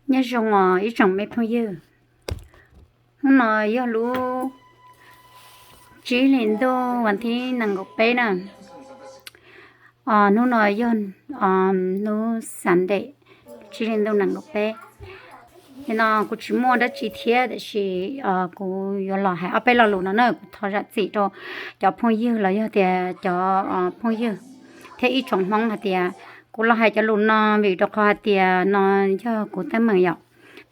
Nyob zoo os ib tsoom me phooj ywg, hnub no yog lub tsib hli ntuj vas thib nees nkaum peb na. Hnub no yog hnub Sunday, tsib hli ntuj nees nkaum peb. Nim no kuv tsis muaj dab tsi thiab tiam sis kuv yuav los hais ob peb lo lus no na, kuv thov zam txim rau cov phooj ywg los yog tias cov phooj ywg thiab ib tsoom Hmoob hais tias kuv los hais cov lus no vim rau qhov hais tias no yog kuv teeb meem yom,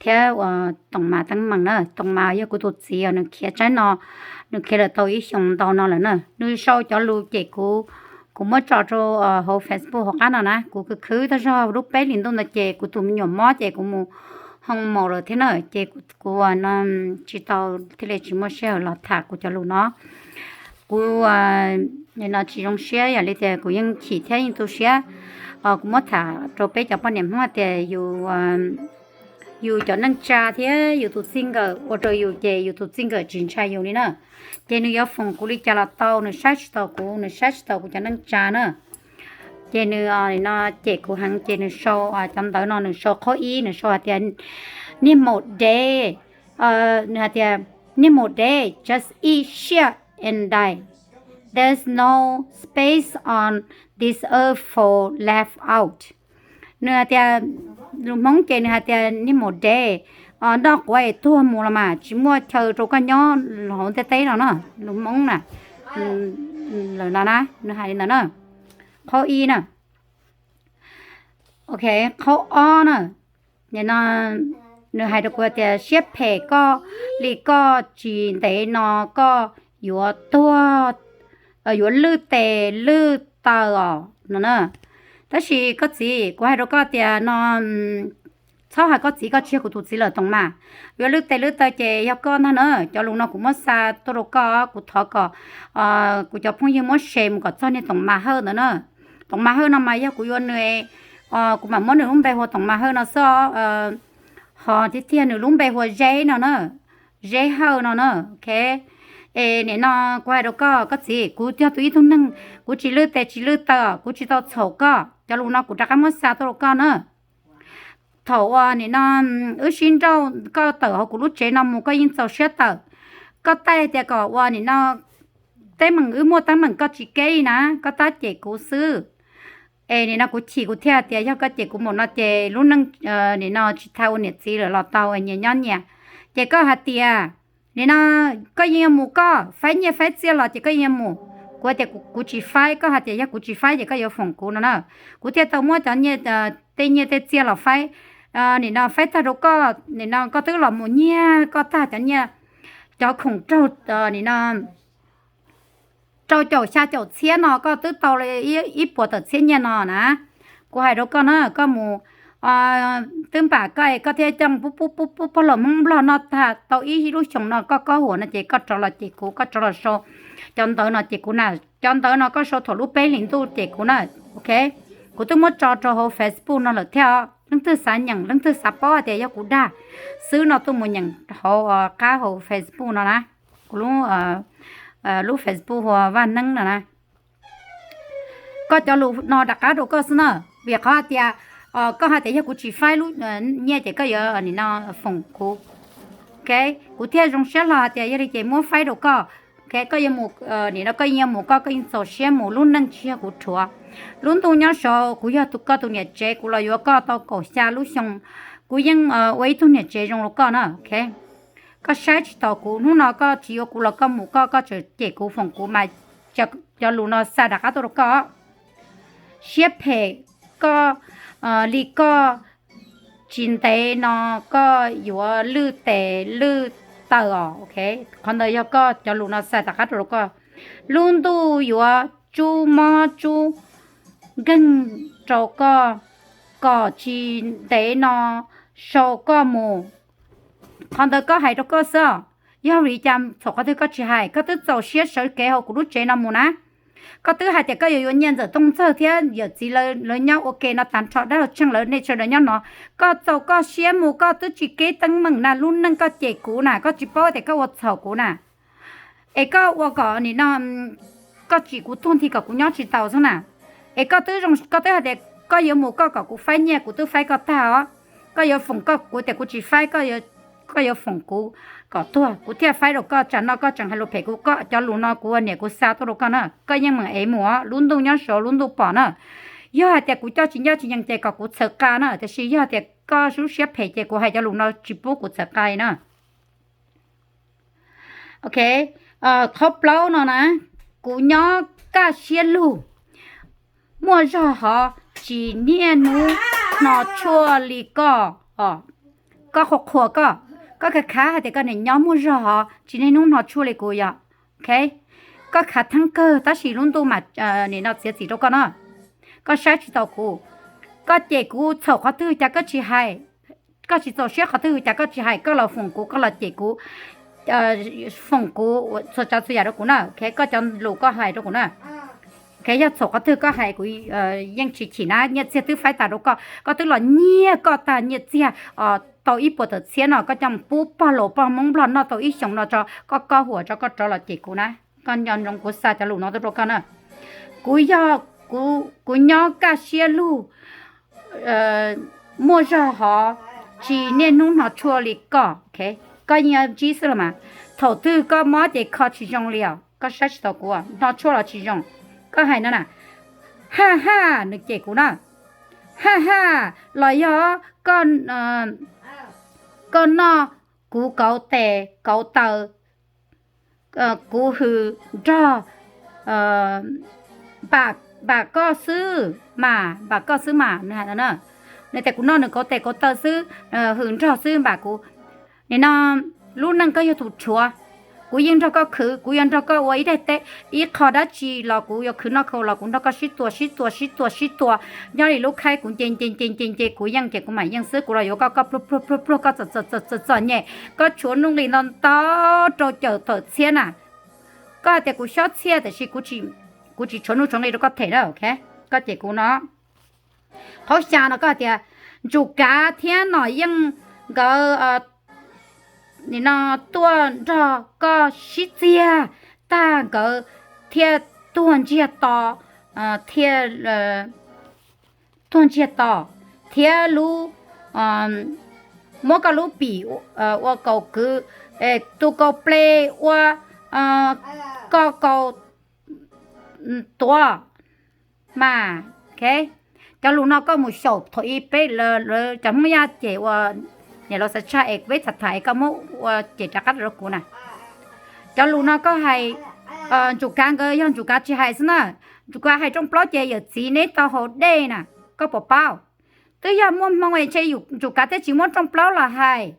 thiab uas Toom Mas teeb meem na. Toom Mas yog kuv tus txiv os, nws khiav tsaib no, nws khiav lawm tau ib xyoos ntau no lawm na. Nws sau cov lus ces kuv, kuv muab tso rau hauv Facebook hauv qab no na. Kuv khwv khwv tag zog lub peb hlis ntuj ntawd ces kuv tus me nyuam mob ces kuv mus hoo maum lawm thiab na, ces kuv tsis tau, thiaj li tsis muaj sij hawm los tham kuv cov lus no. Kuv no tsis zoo siab yam li tias kuv yeej chim thiab yeej tu siab. Kuv muab tham rau peb cov poj niam Hmoob tias yus, yus cov neej tsa thiab yus tus txij nkawm ua rau yus ces yus tus txij nkawm tsis ntshai yus li na. Ces nws yuav foom kuv li cas los tau, nws saib tsis taus kuv, nws saib tsis taus kuv cov neej tsa na. Ces nws no cem kuv heev ces nws sau cov ntawv no, nws sau qhov ib nws sau hais tias niag maum dev, nws hais tias niag maum dev, just eat shit and die, there's no space on this earth for laugh out. Nws hais tias, lus Hmoob ces nws hais tias niag maum dev, noj quav es tuag mus los mas tsis muaj chaw rau koj nyob hauv ntiaj teb no na. Lus Hmoob na, lawm no na, nws hais li ntawd na. Qhov ib na. Ok, qhov ob na. Nim no nws hais rau kuv tias siab phem koj li koj tsis ntev no koj yuav tuag, yuav lwj tes lwj taw os no na. Tab sis koj txiv, kuv hais rau koj tias no, txhob hais koj txiv, koj tsis yog kuv tus txiv lawm Toom Mas. Yuav lwj tes lwj taw ces yog koj ntag na. Cov lus no kuv muab xa tuaj rau koj, kuv thov kom kuv cov phooj ywg muab share mus kom txog niag Toom Mas Hawj ntawd na. Toom Mas Hawj no mas yog kuv yuav nws, kuv mam muab nws lub npe hu ua Toom Mas Hawj no xwb. Ho tiag tiag nws lub npe hu ua Zeb no na, Zeb Hawj no na, ok. Es nim no kuv hais rau koj, koj txiv, kuv yog tus ib tug neeg kuv tsis lwj tes tsis lwj taw, kuv tsis tau txhaum koj. Cov lus no kuv rov qab muab xa tuaj rau koj na. Thaum uas nim no wb sib nrauj, koj tawm hauv kuv lub tsev no mus koj yeej txaus siab tawm. Koj taij tias kom uas nim no teeb meem wb muaj teeb meem koj tsis keb li na, koj tab cem kuv xwb. Es nim no kuv chim kuv thiaj tias yog koj cem kuv mus no ces lub neej nim no tsis tau ua niam txiv lawm los tau, nyias nyob nyias. Ces koj hais tias nim no koj yeej yuav mus, koj faib nyiaj faib txiaj los ces koj yeej yuav mus. Kuv hais tias kuv tsis faib, koj hais tias yog kuv tsis faib ces koj yuav foom kuv no na. Kuv thiaj tau muab cov nyiaj, tej nyiaj tej txiaj los faib. Nim no faib tag rau koj, nim no koj twb los mus nyiag koj tag cov nyiaj, cov khoom raug, nim no rau caum xya caum txhiab no koj twb tau ib puas tawm txhiab nyiaj no na. Kuv hais rau koj na, koj mus, twb npam koj es koj thiaj coj pub pub pub pub pog los Hmoob Nplog noj tag tau ib lub xyoos no koj kob huam no ces koj rov los cem kuv, koj rov los sau cov ntawv no cem kuv na. Cov ntawv no koj sau thaum lub peb hlis ntuj cem kuv na, ok. Kuv twb muab tso rau hauv Facebook no lawm thiab. Leej twg xav nyeem, leej twg xav paub hais tias yog kuv dag xwb no tuaj mus nyeem hauv qab hauv Facebook no na. Kuv lub Facebook hu ua Vaj Neeb no na. Koj cov lus no rov qab rau koj xwb na, vim qhov hais tias koj hais tias yog kuv tsis faib lub nyiaj ces koj yuav nim no foom kuv. Ok, kuv thiaj zoo siab hlo hais tias yog li ces muab faib rau koj. Ok, koj yuav mus, nim no koj yeej yuav mus koj, koj yeej txaus siab mus, lub neej tsis yog kuv rhuav. Lub ntuj nyob saud kuv yog tus, koj tus niam tsev, kuv los yuav koj tau kaum xya lub xyoo, kuv yeej ua ib tug niam tsev zoo rau koj na. Ok, koj saib tsis taus kuv, hnub no koj tsis yuav kuv los koj mus koj, koj tseem cem kuv foom kuv mas cov lus no xa rov qab tuaj rau koj. Siab phem koj li koj tsis ntev no koj yuav lwj tes lwj taw os. Ok, qhov ntawd yog koj cov lus no xa rov qab rau koj. Lub ntuj yuav tsub mob tsub nkeeg rau koj kom tsis ntev no sau koj mus. Qhov ntawd koj hais rau koj xwb os. Yog vim li cas thaum qhov twg koj tsis hais? Koj twb txaus siab sawv kev hauv kuv lub tsev no mus na. Koj twb hais tias koj yuav yuav nyiaj ntxawm tooj ntxawg thiab yawm txiv lawv nyob ua ke no tag nrho, dab laug Tsheej lawv nej sawv daws nyob no. Koj txaus koj siab mus, koj twb tsis keb teeb meem na, lub neej koj cem kuv na, koj tsis paub tias koj ua txhaum kuv na. Es koj ua kom nim no koj tsim kuv tuag nthi kom kuv nyob tsis tau xwb na. Es koj twb, koj twb hais tias koj yuav mus koj kom kuv faib nyiaj, kuv twb faib koj tag os. koj yuav foom koj, kuv tias kuv tsis faib, koj yuav foom kuv kom tuag, kuv thiaj faib rau koj. Tsam no koj tseem hais lus phem kuv, koj cov lus no kuv ua niam kuv xa tuaj rau koj na, koj yeej meem ev mus os, lub ntuj nyob saud lub ntuj pom na. Yog hais tias kuv coj tsis ncaj tsis ncees ces kom kuv txhawv qa na, tiam sis yog tias koj lub siab phem ces kuv hais cov lus no tsis pub kuv txhawv qa li na. Ok, qhov plaub no na, kuv nyob kaj siab lug, muaj zog hov, tsis niaj hnub hno tshuaj li koj. Koj qhuas qhuas koj, koj khav khav hais tias koj niam nyob muaj zog hov, tsis niaj hnub hno tshuaj li kuv yom. Ok, koj khav theeb kawg tab sis lub ntuj mas nim no txiav txim rau koj na. Koj saib tsis taus kuv, koj cem kuv txhaum qhov twg cas koj tsis hais, koj tsis txaus siab qhov twg cas koj tsis hais, koj los foom kuv, koj los cem kuv, foom kuv txhua tsav txhua yam rau kuv na. Ok, koj cov lus koj hais rau kuv na. Ok, yog txhaum qhov twg koj hais kuv yeej tsis chim na, nyiaj txiag twb faib tas rau koj, koj twb los nyiag koj tag nyiaj txiag tau ib puas tawm txhiab no koj coj mus pub pog laus pog Hmoob Nplog noj tau ib xyoos no tso, koj koj huam tso koj rov los cem kuv na. Koj nco ntsoov kuv xa cov lus no tuaj rau koj na. Kuv yog, kuv nyob kaj siab lug, muaj zog hov, tsis niaj hnub hno tshuaj li koj. Koj yeej ntsib xwb los mas, thaum twg koj mob ces kho tsis zoo li os, koj saib tsis taus kuv, hno tshuaj los tsis zoo. Koj hais no na, ha ha, nws cem kuv na, ha ha, los yog koj noj kuv kauv tes kauv taw, kuv hws nrog, npam koj xwb mas, npam koj xwb mas, nws hais no na. Nws tias kuv noj nws kauv tes kauv taw xwb, hws nrog xwb npam kuv. Nim no lub neej koj yog tus rhuav, kuv yeej nrog koj khwv, kuv yuav nrog koj ua ib daim teb, ib qho dab tsi los kuv yuav khwv noj khwv los kuv nrog koj sib tua sib tua sib tua sib tua. Nyob li lub khaib kuv nce nce nce nce nce kuv yeej ces kuv mam yeej xwb, kuv los yuav koj, koj pluag pluag pluag pluag, koj txom txom txom txom nyem, koj tshuav nuj nqis nto nto rau caum tawm txhiab na. Koj hais tias kuv xyob txhiaj tiam sis kuv tsis tshuav nuj tshuav nqis rau koj them na. Ok, koj cem kuv no. Qhov xya no koj hais tias Ntsum Kav thiab Nom Yeej nkawd nim no tuaj nrog koj sib txiag tag nkawd thiaj tuag ntsiag to, thiaj tuag ntsiag to, thiab lub, muab koj lub pim ua kaus kwv, tu kaus ples ua koj kaus tuav mas. Ok, cov lus no koj mus xyaum thaum ub peb lawv cov Hmoob Yaj cem ua niam laus xav tshaj es peb tham tham es koj muab ua cem rov qab rau kuv na. Cov lus no koj hais, Ntsum Kav nkawd yog Ntsum Kav tsis hais xwb na. Ntsum Kav hais rooj plaub ces yawm txiv neb tau haus dej na, koj puas paub? Twb yog muaj hmoo es ntshe Ntsum Kav thiaj tsis muab rooj plaub los hais,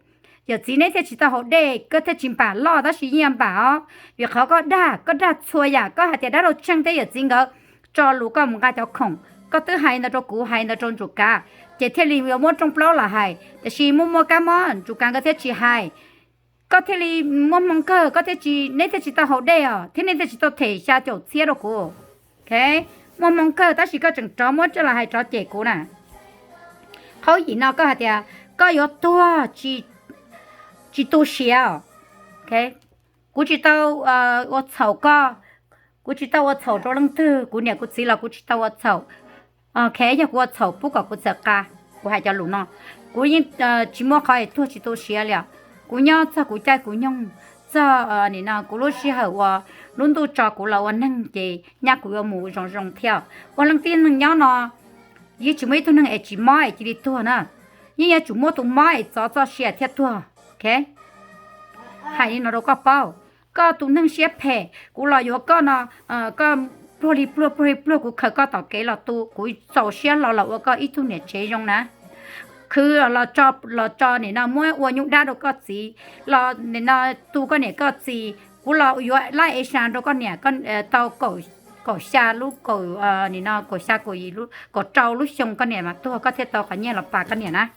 yawm txiv neb thiaj tsis tau haus dej, koj thiaj tsis npam loj, tab sis yeej npam os, vim qhov koj dag, koj dag txhua yam, koj hais tias dab laug Tsheej thiab yawm txiv nkawd tso lus koj mus nqa cov khoom, koj twb hais ntawd rau kuv, hais ntawd rau Ntsum Kav, ces thiaj li yuav muab rooj plaub los hais, tiam sis muaj muaj kab mob Ntsum Kav nkawd thiaj tsis hais. Koj thiaj li muaj hmoo kawg, koj thiaj tsis, neb thiaj tsis tau haus dej os, thiab neb thiaj tsis tau them xya caum txhiab rau kuv. Ok, muaj hmoo kawg tab sis koj tseem rov muab coj los hais rov cem kuv na. Qhov yim no koj hais tias koj yuav tuag tsis tu siav. Ok, kuv tsis tau ua txhaum koj, kuv tsis tau ua txhaum rau leej twg, kuv niam kuv txiv los kuv tsis tau ua txhaum. Ok, yog kuv ua txhaum pub kom kuv txhawv qa, kuv hais cov lus no, kuv yeej tsis muaj qhov es tuag tsis tu siav li os. Kuv nyob txog kuv caij kuv nyoog, txog nim no kuv lub sij hawm uas lub ntuj tso kuv los ua neeg ces nyaj kuv yuav mus zoo zoo thiab. Ua leej tib neeg nyob no yeej tsis muaj ib tug neeg es tsis mob es cia li tuag na, yeej yuav tsum muaj tus mob es txov txoj sia thiaj tuag. Ok, hais li no rau koj paub. Koj tus neeg siab phem, kuv los yuav koj no, koj pluag li pluag pluag li pluag, kuv khaws koj tom kev los tu, kuv txaus siab hlo los ua koj ib tug niam tsev zoo na. Khwv los tso nim no muab ua nyuj dab rau koj txiv, los nim no tu koj niam koj txiv, kuv los yuav lab ev sa rau koj niam tau kaum xya lub, nim no kaum xya kaum yim, kaum rau lub xyoo koj niam mas tuag koj thiaj tau qhov nyiaj los pab koj niam na.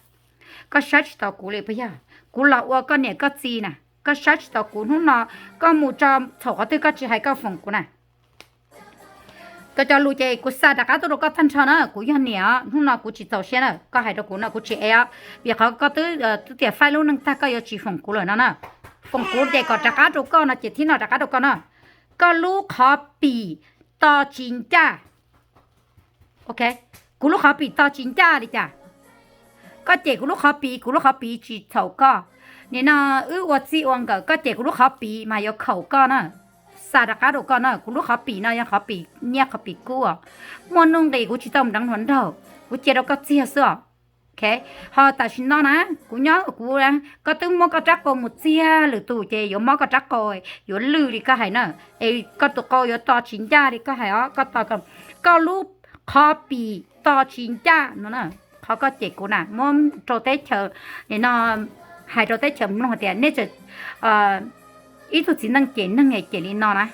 Koj saib tsis taus kuv li puas yog? Kuv los ua koj niam koj txiv na, koj saib tsis taus kuv hnub no, koj mus tso txhaum qhov twg koj tsis hais koj foom kuv na. Koj cov lus ces kuv xa rov qab tuaj rau koj tag nrho na, kuv yog niam os, hnub no kuv tsis txaus siab na, koj hais rau kuv no kuv tsis ev os, vim qhov koj twb, twb tias faib lub neej tag koj yuav tsis foom kuv lawm no na. Foom kuv ces kom rov qab rau koj no ces thib no rov qab rau koj na. Koj lub qhov pim to tsis ncaj. Ok, kuv lub qhov pim to tsis ncaj li cas? Koj cem kuv lub qhov pim, kuv lub qhov pim tsis txhaum koj. Nim no wb ua txij ua nkawm, koj cem kuv lub qhov pim mas yuav khaum koj na. Xa rov qab rau koj na, kuv lub qhov pim no yog qhov pim nyiaj qhov pim kub os. Muaj nuj nqis kuv tsis tau mus deev hluas nraug, kuv cia rau koj txiag xwb os. Ho tam sim no na, kuv nyob kuv, koj twb muab koj rab qau mus txiag lwm tus ces yuav mob koj rab qau, yuav lwj li koj hais na. Es koj tus qau yuav to tsis ncaj li koj hais os, koj to, koj lub qhov pim to tsis ncaj no na. Qhov koj cem kuv na, muab rau teb chaws, nim no hais rau teb chaws mloog tias nej, ib tug txiv neej cem neeg cem li no na.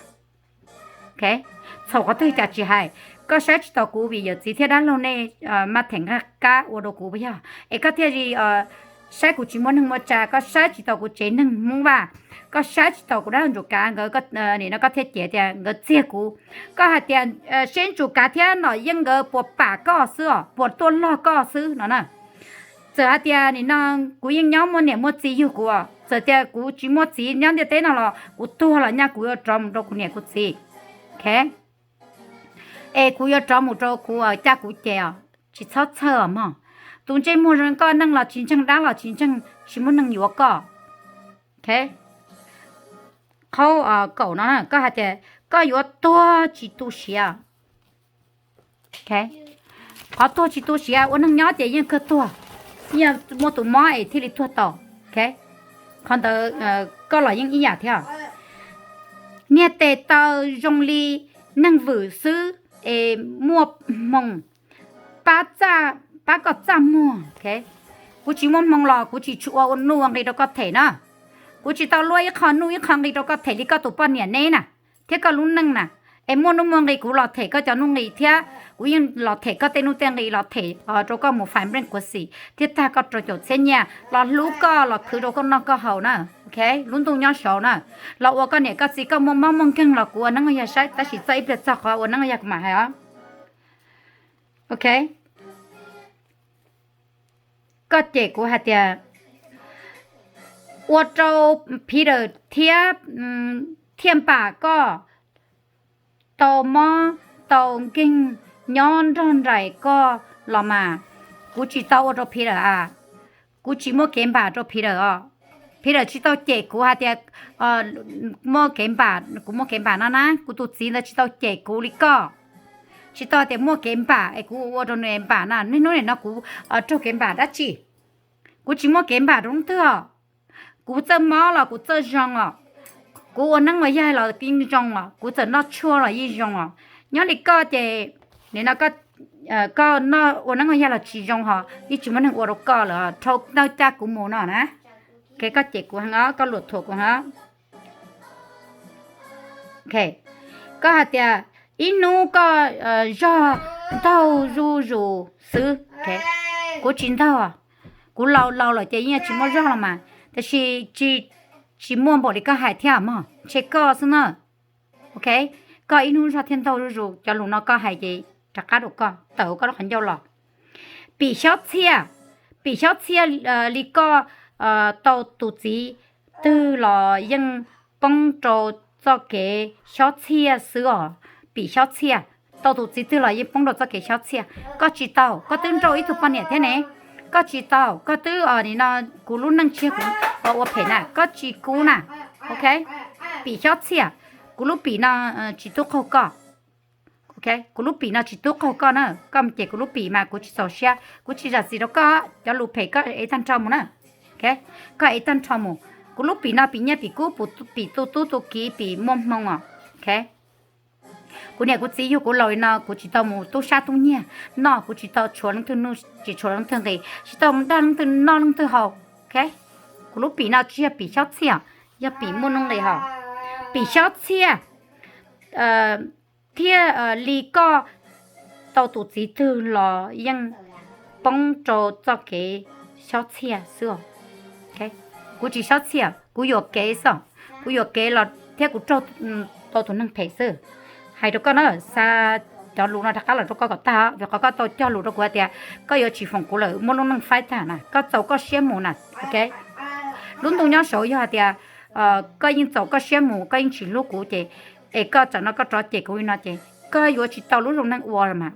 Txhaum qhov twg cas tsis hais? Koj saib tsis taus kuv vim yawm txiv thiab dab laug nej maj them nqaj qab ua rau kuv puas yog? Es koj thiaj li saib kuv tsis muaj neeg muaj tsa, koj saib tsis taus kuv tsev neeg Hmoob Vaj, koj saib tsis taus kuv dab laug Ntsuam Kav nkawd, nim no koj thiaj cem tias nkawd txiag kuv. Koj hais tias seb Ntsuam Kav thiab Nom Yeej nkawd puas pam koj xwb os, puas tuaj log koj xwb no na. Txawm hais tias nim no kuv yeej nyob muaj niam muaj txiv yug kuv, txawm tias kuv tsis muaj txiv nyob ntiaj teb no los kuv tuag los nyaj kuv yuav rov mus rau kuv niam kuv txiv. Es kuv yuav rov mus rau kuv caj kuv ces os, tsis txhob txhawj os mog. Tus ntsej muag zoo koj neeg los tsis ntseeg, dab los tsis ntseeg, tsis muaj neeg yuav koj. Qhov kaum no koj hais tias koj yuav tuag tsis tu siav. Qhov tuag tsis tu siav, ua neeg nyob ces yeej kawg tuag, yeej muaj tus mob es thiaj li tuag tau. Qhov ntawd koj los yeej ib yam thiab. Niag tes taw zoo li neeg vwm xwb es muaj hmoo pab koj txaj muag. Kuv tsis muaj hmoo los kuv tsis tshua ua nuj ua nqi rau koj them na. Kuv tsis tau luaj ib qho nuj ib qho nqi rau koj them li koj tus poj niam neb na, thiab koj lub neej na. Es muaj nuj muaj nqi kuv los them koj cov nuj nqi thiab kuv yeej los them koj tej nuj tej nqi, los them rau koj mus fais npleej kuav xim thiab tag koj rau caum txhiab nyiaj, los hlub koj los khwv rau koj noj koj haus na. Lub ntuj nyob saud na, los ua koj niam koj txiv koj muaj mob muaj nkeeg los kuv ua neeb ua yaig saib, tab sis txoj ib pliag txog qhov ua neeb ua yaig kuv mam hais os. Koj cem kuv hais tias ua rau Peter thiab Thiaj Npam koj tau mob tau nkeeg nyob nrog nraim koj los mas. Kuv tsis tau ua rau Peter a, kuv tsis muaj kev npam rau Peter os. Peter tsis tau cem kuv hais tias muaj kev npam, kuv muaj kev npam no na, kuv tus txiv ntawd tsis tau cem kuv li koj, tsis tau tias muaj kev npam es kuv ua rau nws npam na. Niaj hnub nim no kuv raug kev npam dab tsi? Kuv tsis muaj kev npam rau leej twg os. Kuv txawj mob los kuv txawj zoo os, kuv ua neeb ua yaig los yeej zoo os, kuv txawm noj tshuaj los yeej zoo os. Nyob li koj ces nim no koj ua neeb ua yaig los tsis zoo hos yeej tsis muaj neeg ua rau koj lawm, dhau ntawd caj kuv mus no na. Koj cem kuv heev os, koj luam thuam kuv heev. Koj hais tias ib hnub koj zog ntaug zuj zus xwb. Kuv tsis ntaug, kuv laus laus lawm ces yeej tsis muaj zog los mas, tiam sis tsis muaj npaum li koj hais thiab mog, ntshe koj xwb na. Koj ib hnub zog thiaj ntaug zuj zus, cov lus no koj hais ces rov qab rau koj tawm koj lub qhov ncauj los. Pim xyob txhiaj, pim xyob txhiaj li koj tau tus txiv twg los yeej poob rau txoj kev xyob txhiaj xwb os. Pim xyob txhiaj, tau tus txiv twg los yeej poob rau txoj kev xyob txhiaj. Koj tsis tau, koj twb nrauj ib tug poj niam thiab ne. Koj tsis tau, koj twb nim no kuv lub neej tseg kuv ua phem na, koj tsis kub na. Pim xyob txhiaj, kuv lub pim no tsis tub qaug koj. Kuv lub pim no tsis tub qaug koj na, koj mus cem kuv lub pim mas kuv tsis txaus siab, kuv tsis zam txim rau koj, cov lus phem koj ev tag nrho mus na. Koj ev tag nrho mus, kuv lub pim no pim nyiaj pim kub, pim tu tub tu kiv, pim muaj hmoo os. Kuv niam kuv txiv yug kuv laus li no kuv tsis tau mus tub sab tub nyiag noj, kuv tsis tau tshuav leej twg nuj, tsis tshuav leej twg nqis, tsis tau mus dag leej twg noj leej twg haus. Kuv lub pim no tsis yog pim xyob txhiaj, yog pim muaj nuj nqis haus. Pim xyob txhiaj thiaj li koj tau tus txiv twg los yeej poob rau txoj kev xyob txhiaj xwb. Kuv tsis xyob txhiaj, kuv yuam kev xwb, kuv yuam kev los thiab kuv raug tau tus neeg phem xwb. Hais rau koj na, xa cov lus no rov qab los rau koj kom tag, vim qhov koj tau cog lus rau kuv hais tias koj yuav tsis foom kuv lawm, muab lub neej faib tag na, koj txaus koj siab mus na. Lub ntuj nyob saud yog hais tias koj yeej txaus koj siab mus, koj yeej tsis hlub kuv ces, es koj tsam no koj rov cem kuv li no ces koj yuav tsis tau lub zoo neej ua mas.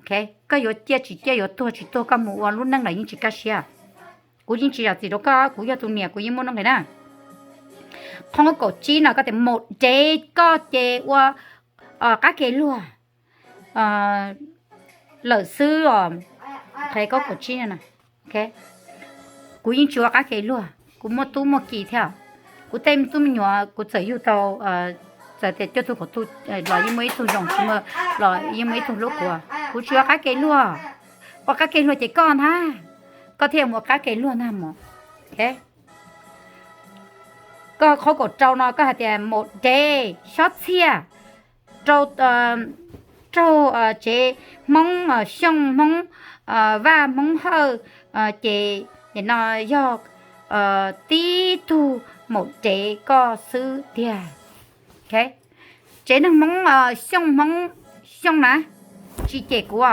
Koj yuav ciaj tsis ciaj, yuav tuag tsis tuag, koj mus ua lub neej los yeej tsis kaj siab. Kuv yeej tsis zam txim rau koj, kuv yog tus niam kuv yeej muaj nuj nqis na. Qhov kaum tsib no koj tias mus dev koj ces ua qab ke luag lawm xwb os. Qhov kaum tsib no, kuv yeej tsis ua qab ke luag, kuv muaj tub muaj ki thiab. Kuv tej tub me nyuam kuv txawm yug tau, txawm tias cuaj tug kaum tug los yeej muaj ib tug zoo tsis muaj, los yeej muaj ib tug hlub kuv. Kuv tsis ua qab ke luag. Ua qab ke luag ces koj ntag, koj thiaj mus ua qab ke luag ntag mog. Koj qhov kaum rau no koj hais tias mus dev xob txhiaj rau, raug tsev Hmoob Xyooj, Hmoob Vaj, Hmoob Hawj, ces no yog tib tug mus dev koj xwb tiag. Tsev neeg Hmoob Xyooj, Hmoob Xyooj na, tsis cem kuv.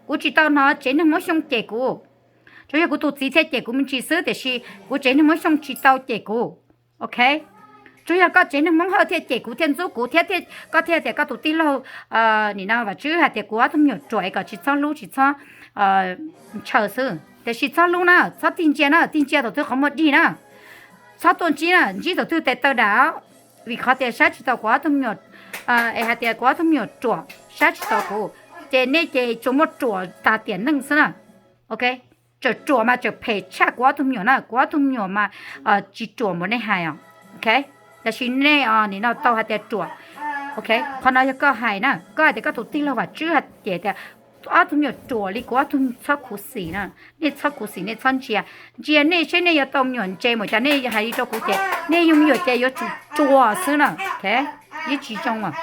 Kuv tsis tau hnov tsev neeg Hmoob Xyooj cem kuv. Tsuas yog kuv tus txiv thiaj cem kuv me ntsis xwb, tiam sis kuv tsev neeg Hmoob Xyooj tsis tau cem kuv. Ok, tsuas yog koj tsev neeg Hmoob Hawj thiaj cem kuv thiaj ntxub kuv thiab, koj thiaj tias koj tus tij laug, nim no Vam Tswb hais tias kuv ob tug me nyuam ruam es kom tsis txhob hlub tsis txhob ntshaw xwb. Tiam sis txhob hlub na, txhob tig ntsia na, tig ntsia thaum twg qhov muag dig na. Txhob tuaj ntsib na, ntsib thaum twg tes taw dam. Vim qhov tias saib tsis taus kuv ob tug me nyuam, es hais tias kuv ob tug me nyuam ruam, saib tsis taus kuv, ces nej ces tsuas muaj ruam tas tiam neej xwb na. Ok, tseem ruam mas tseem phem tshaj kuv ob tug me nyuam na, kuv ob tug me nyuam mas tsis ruam npaum nej hais os. Ok, tab sis nej nim no tau hais tias ruam. Ok, qhov no yog koj hais na, koj hais tias koj tus tij laug Vam Tswb hais tias ob tug me nyuam ruam li kuv ob tug, txhob khuv xim na. Nej txhob khuv xim, nej txhob ntsia, ntsia nej seb nej yuav tau me nyuam ntse mus cas, nej hais li rau kuv ces nej yug me nyuam ces yuav tsum ruam xwb na. Ok, yeej tsis zoo os.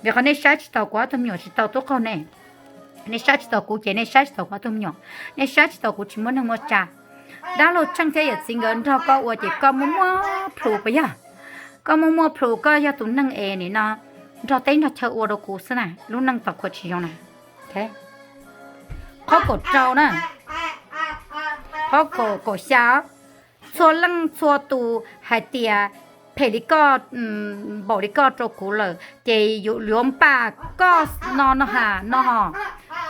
Vim qhov nej saib tsis taus kuv ob tug me nyuam tsis tau tub qaug nej. Nej saib tsis taus kuv ces nej saib tsis taus kuv ob tug me nyuam, nej saib tsis taus kuv tsis muaj neeg muaj tsa. Dab laug Tsheej thiab yawm txiv nkawd nrog koj ua ces koj muaj muaj plhus puas yog? Koj muaj muaj plhus, koj yog tus neeg es nim no nrog teb nrog chaw ua rau kuv xwb na, lub neej tau khuam tsis zoo na. Qhov kaum rau na, qhov kaum xya, txhua leej txhua tus hais tias phem li koj, npaum li koj rau kuv lawm ces yuav npam koj no no has no hos.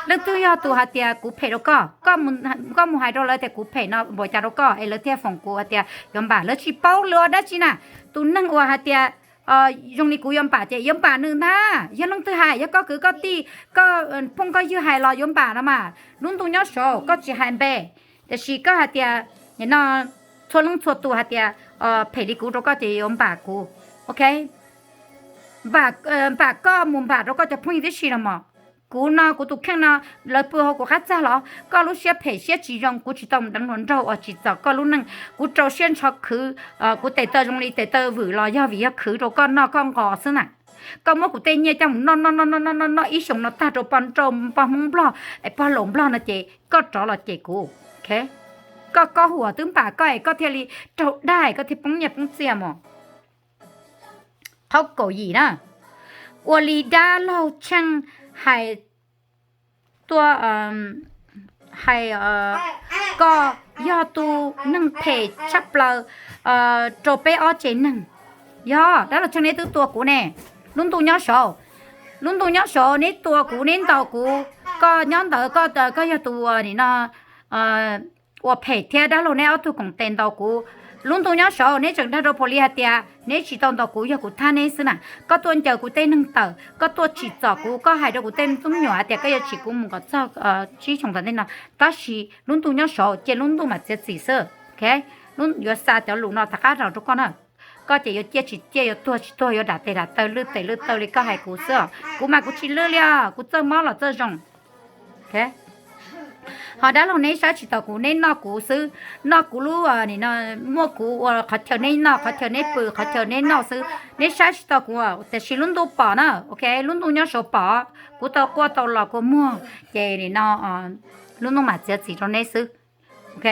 Leej twg yog tus hais tias kuv phem rau koj? Koj mus hais rau lawv tias kuv phem no npaum cas rau koj es lawv thiaj foom kuv hais tias yuav npam. Lawv tsis paub lawv ua dab tsi na. Tus neeg uas hais tias zoo li kuv yuav npam ces yuav npam nws ntag. Yog leej twg hais, yog koj kwv koj tij, koj phooj koj ywg hais los yuav npam no mas. Lub ntuj nyob saud koj tsis hais npe, tiam sis koj hais tias nim no txhua leej txhua tus hais tias phem li kuv rau koj ces yuav npam kuv. Ok, npam koj mus npam rau koj cov phooj ywg tib si no mog. Kuv no kuv tus kheej no lawv pw hauv kuv qab txag los? Koj lub siab phem siab tsis zoo, kuv tsis tau mus deev hluas nraug uas tsim txom koj lub neej. Kuv rau siab ntsho khwv, kuv tes taw zoo li tes taw vwm los yog vim yog khwv rau koj noj koj nqos xwb na. Koj muab kuv tej nyiaj coj mus noj noj noj noj noj noj ib xyoos no tag rau poj nrauj poj Hmoob Nplog, pog laus Nplog no ces koj rov los cem kuv. Koj, koj huam twb npam koj es koj thiaj li raug dag, koj thiaj poob nyiaj poob txiaj mog. Qhov kaum yim na, ua li dab laug Tsheej hais tuaj, hais koj yog tus neeg phem tshaj plaws rau peb ob tsev neeg. Yog dab laug Tsheej neb twb tua kuv ne, lub ntuj nyob saud, lub ntuj nyob saud neb tua kuv neb ntaus kuv. Koj nyob ntawd koj, koj yog tus nim no ua phem thiab dab laug neb ob tug koom tes ntaus kuv. Lub ntuj nyob saud neb tseem dag rau pom li hais tias neb tsis tau ntaus kuv, yog kuv thab neb xwb na. Koj tuaj ncaws kuv tej neeg tawm, koj tuaj tsim txom kuv, koj hais rau kuv tej tub me nyuam hais tias koj yuav tsim kuv mus kom txog tsib xyoos tom ntej no. Tab sis lub ntuj nyob saud ces lub ntuj mam txiav txim xwb. Yuav xa cov lus no rov qab los rau koj na. Koj ces yuav ciaj tsis ciaj, yuav tuag tsis tuag, yuav dam tes dam taw lwj tes lwj taw li koj hais kuv xwb os. Kuv mas kuv tsis lwj li os, kuv txawj mob los txawj zoo. Ho dab laug neb saib tsis taus kuv, neb noj kuv xwb, noj kuv lub, muaj kuv ua qhov chaw neb noj, qhov chaw neb pw, qhov chaw neb noj xwb, neb saib tsis taus kuv. Tiam sis lub ntuj pom na, ok, lub ntuj nyob saud pom, kuv tau quaj tau los kua muag, ces nim no lub ntuj mam txiav txim rau neb xwb.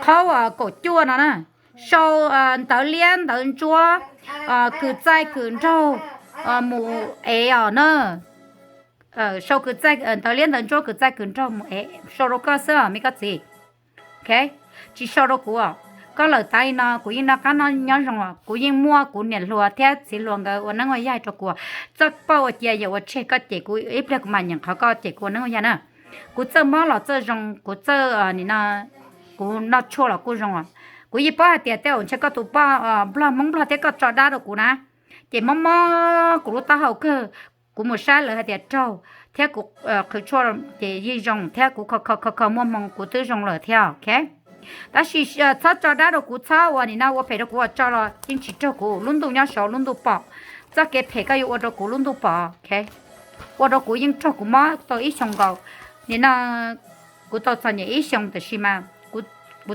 Qhov kaum cuaj no na, sau ntawv liab ntawv ntsuab, kws txaij kws nraug mus ev os na. Sau kws txaij, ntawv liab ntawv ntsuab kws txaij kws nraug mus ev, sau rau koj xwb os me koj txiv. Tsis sau rau kuv. Koj lawm tas li no kuv yeej noj qab nyob zoo os, kuv yeej muaj kuv niam hluas thiab txiv hluas nkawd ua neeb ua yaig rau kuv. Txoj pauj ua cia yam ua tseg koj cem kuv ib pliag kuv mam nyeem qhov koj cem kuv ua neeb ua yaig na. Kuv txawj mob los txawj zoo, kuv txawj, kuv noj tshuaj los kuj zoo. Kuv yeej paub hais tias tej zaum ntshe koj tus poj nplog Hmoob Nplog thiab koj tso dab rau kuv na, ces mob mob kuv lub taub hau kawg. Kuv mus saib lawv hais tias raug, thiab kuv qhwv tshuaj ces yeej zoo, thiab kuv kho kho kho muaj hmoo kuv twb zoo lawm thiab, ok. Tab sis txhob tso dab rau kuv, txhob ua nim no ua phem rau kuv, ua tso los yeej tsis raug kuv, lub ntuj nyob saud lub ntuj pom. Txoj kev phem koj yuav ua rau kuv lub ntuj pom, ok. Ua rau kuv yeej raug kuv mob tau ib xyoo nkaus. Nim no kuv tau txom nyem ib xyoo tab sis mas kuv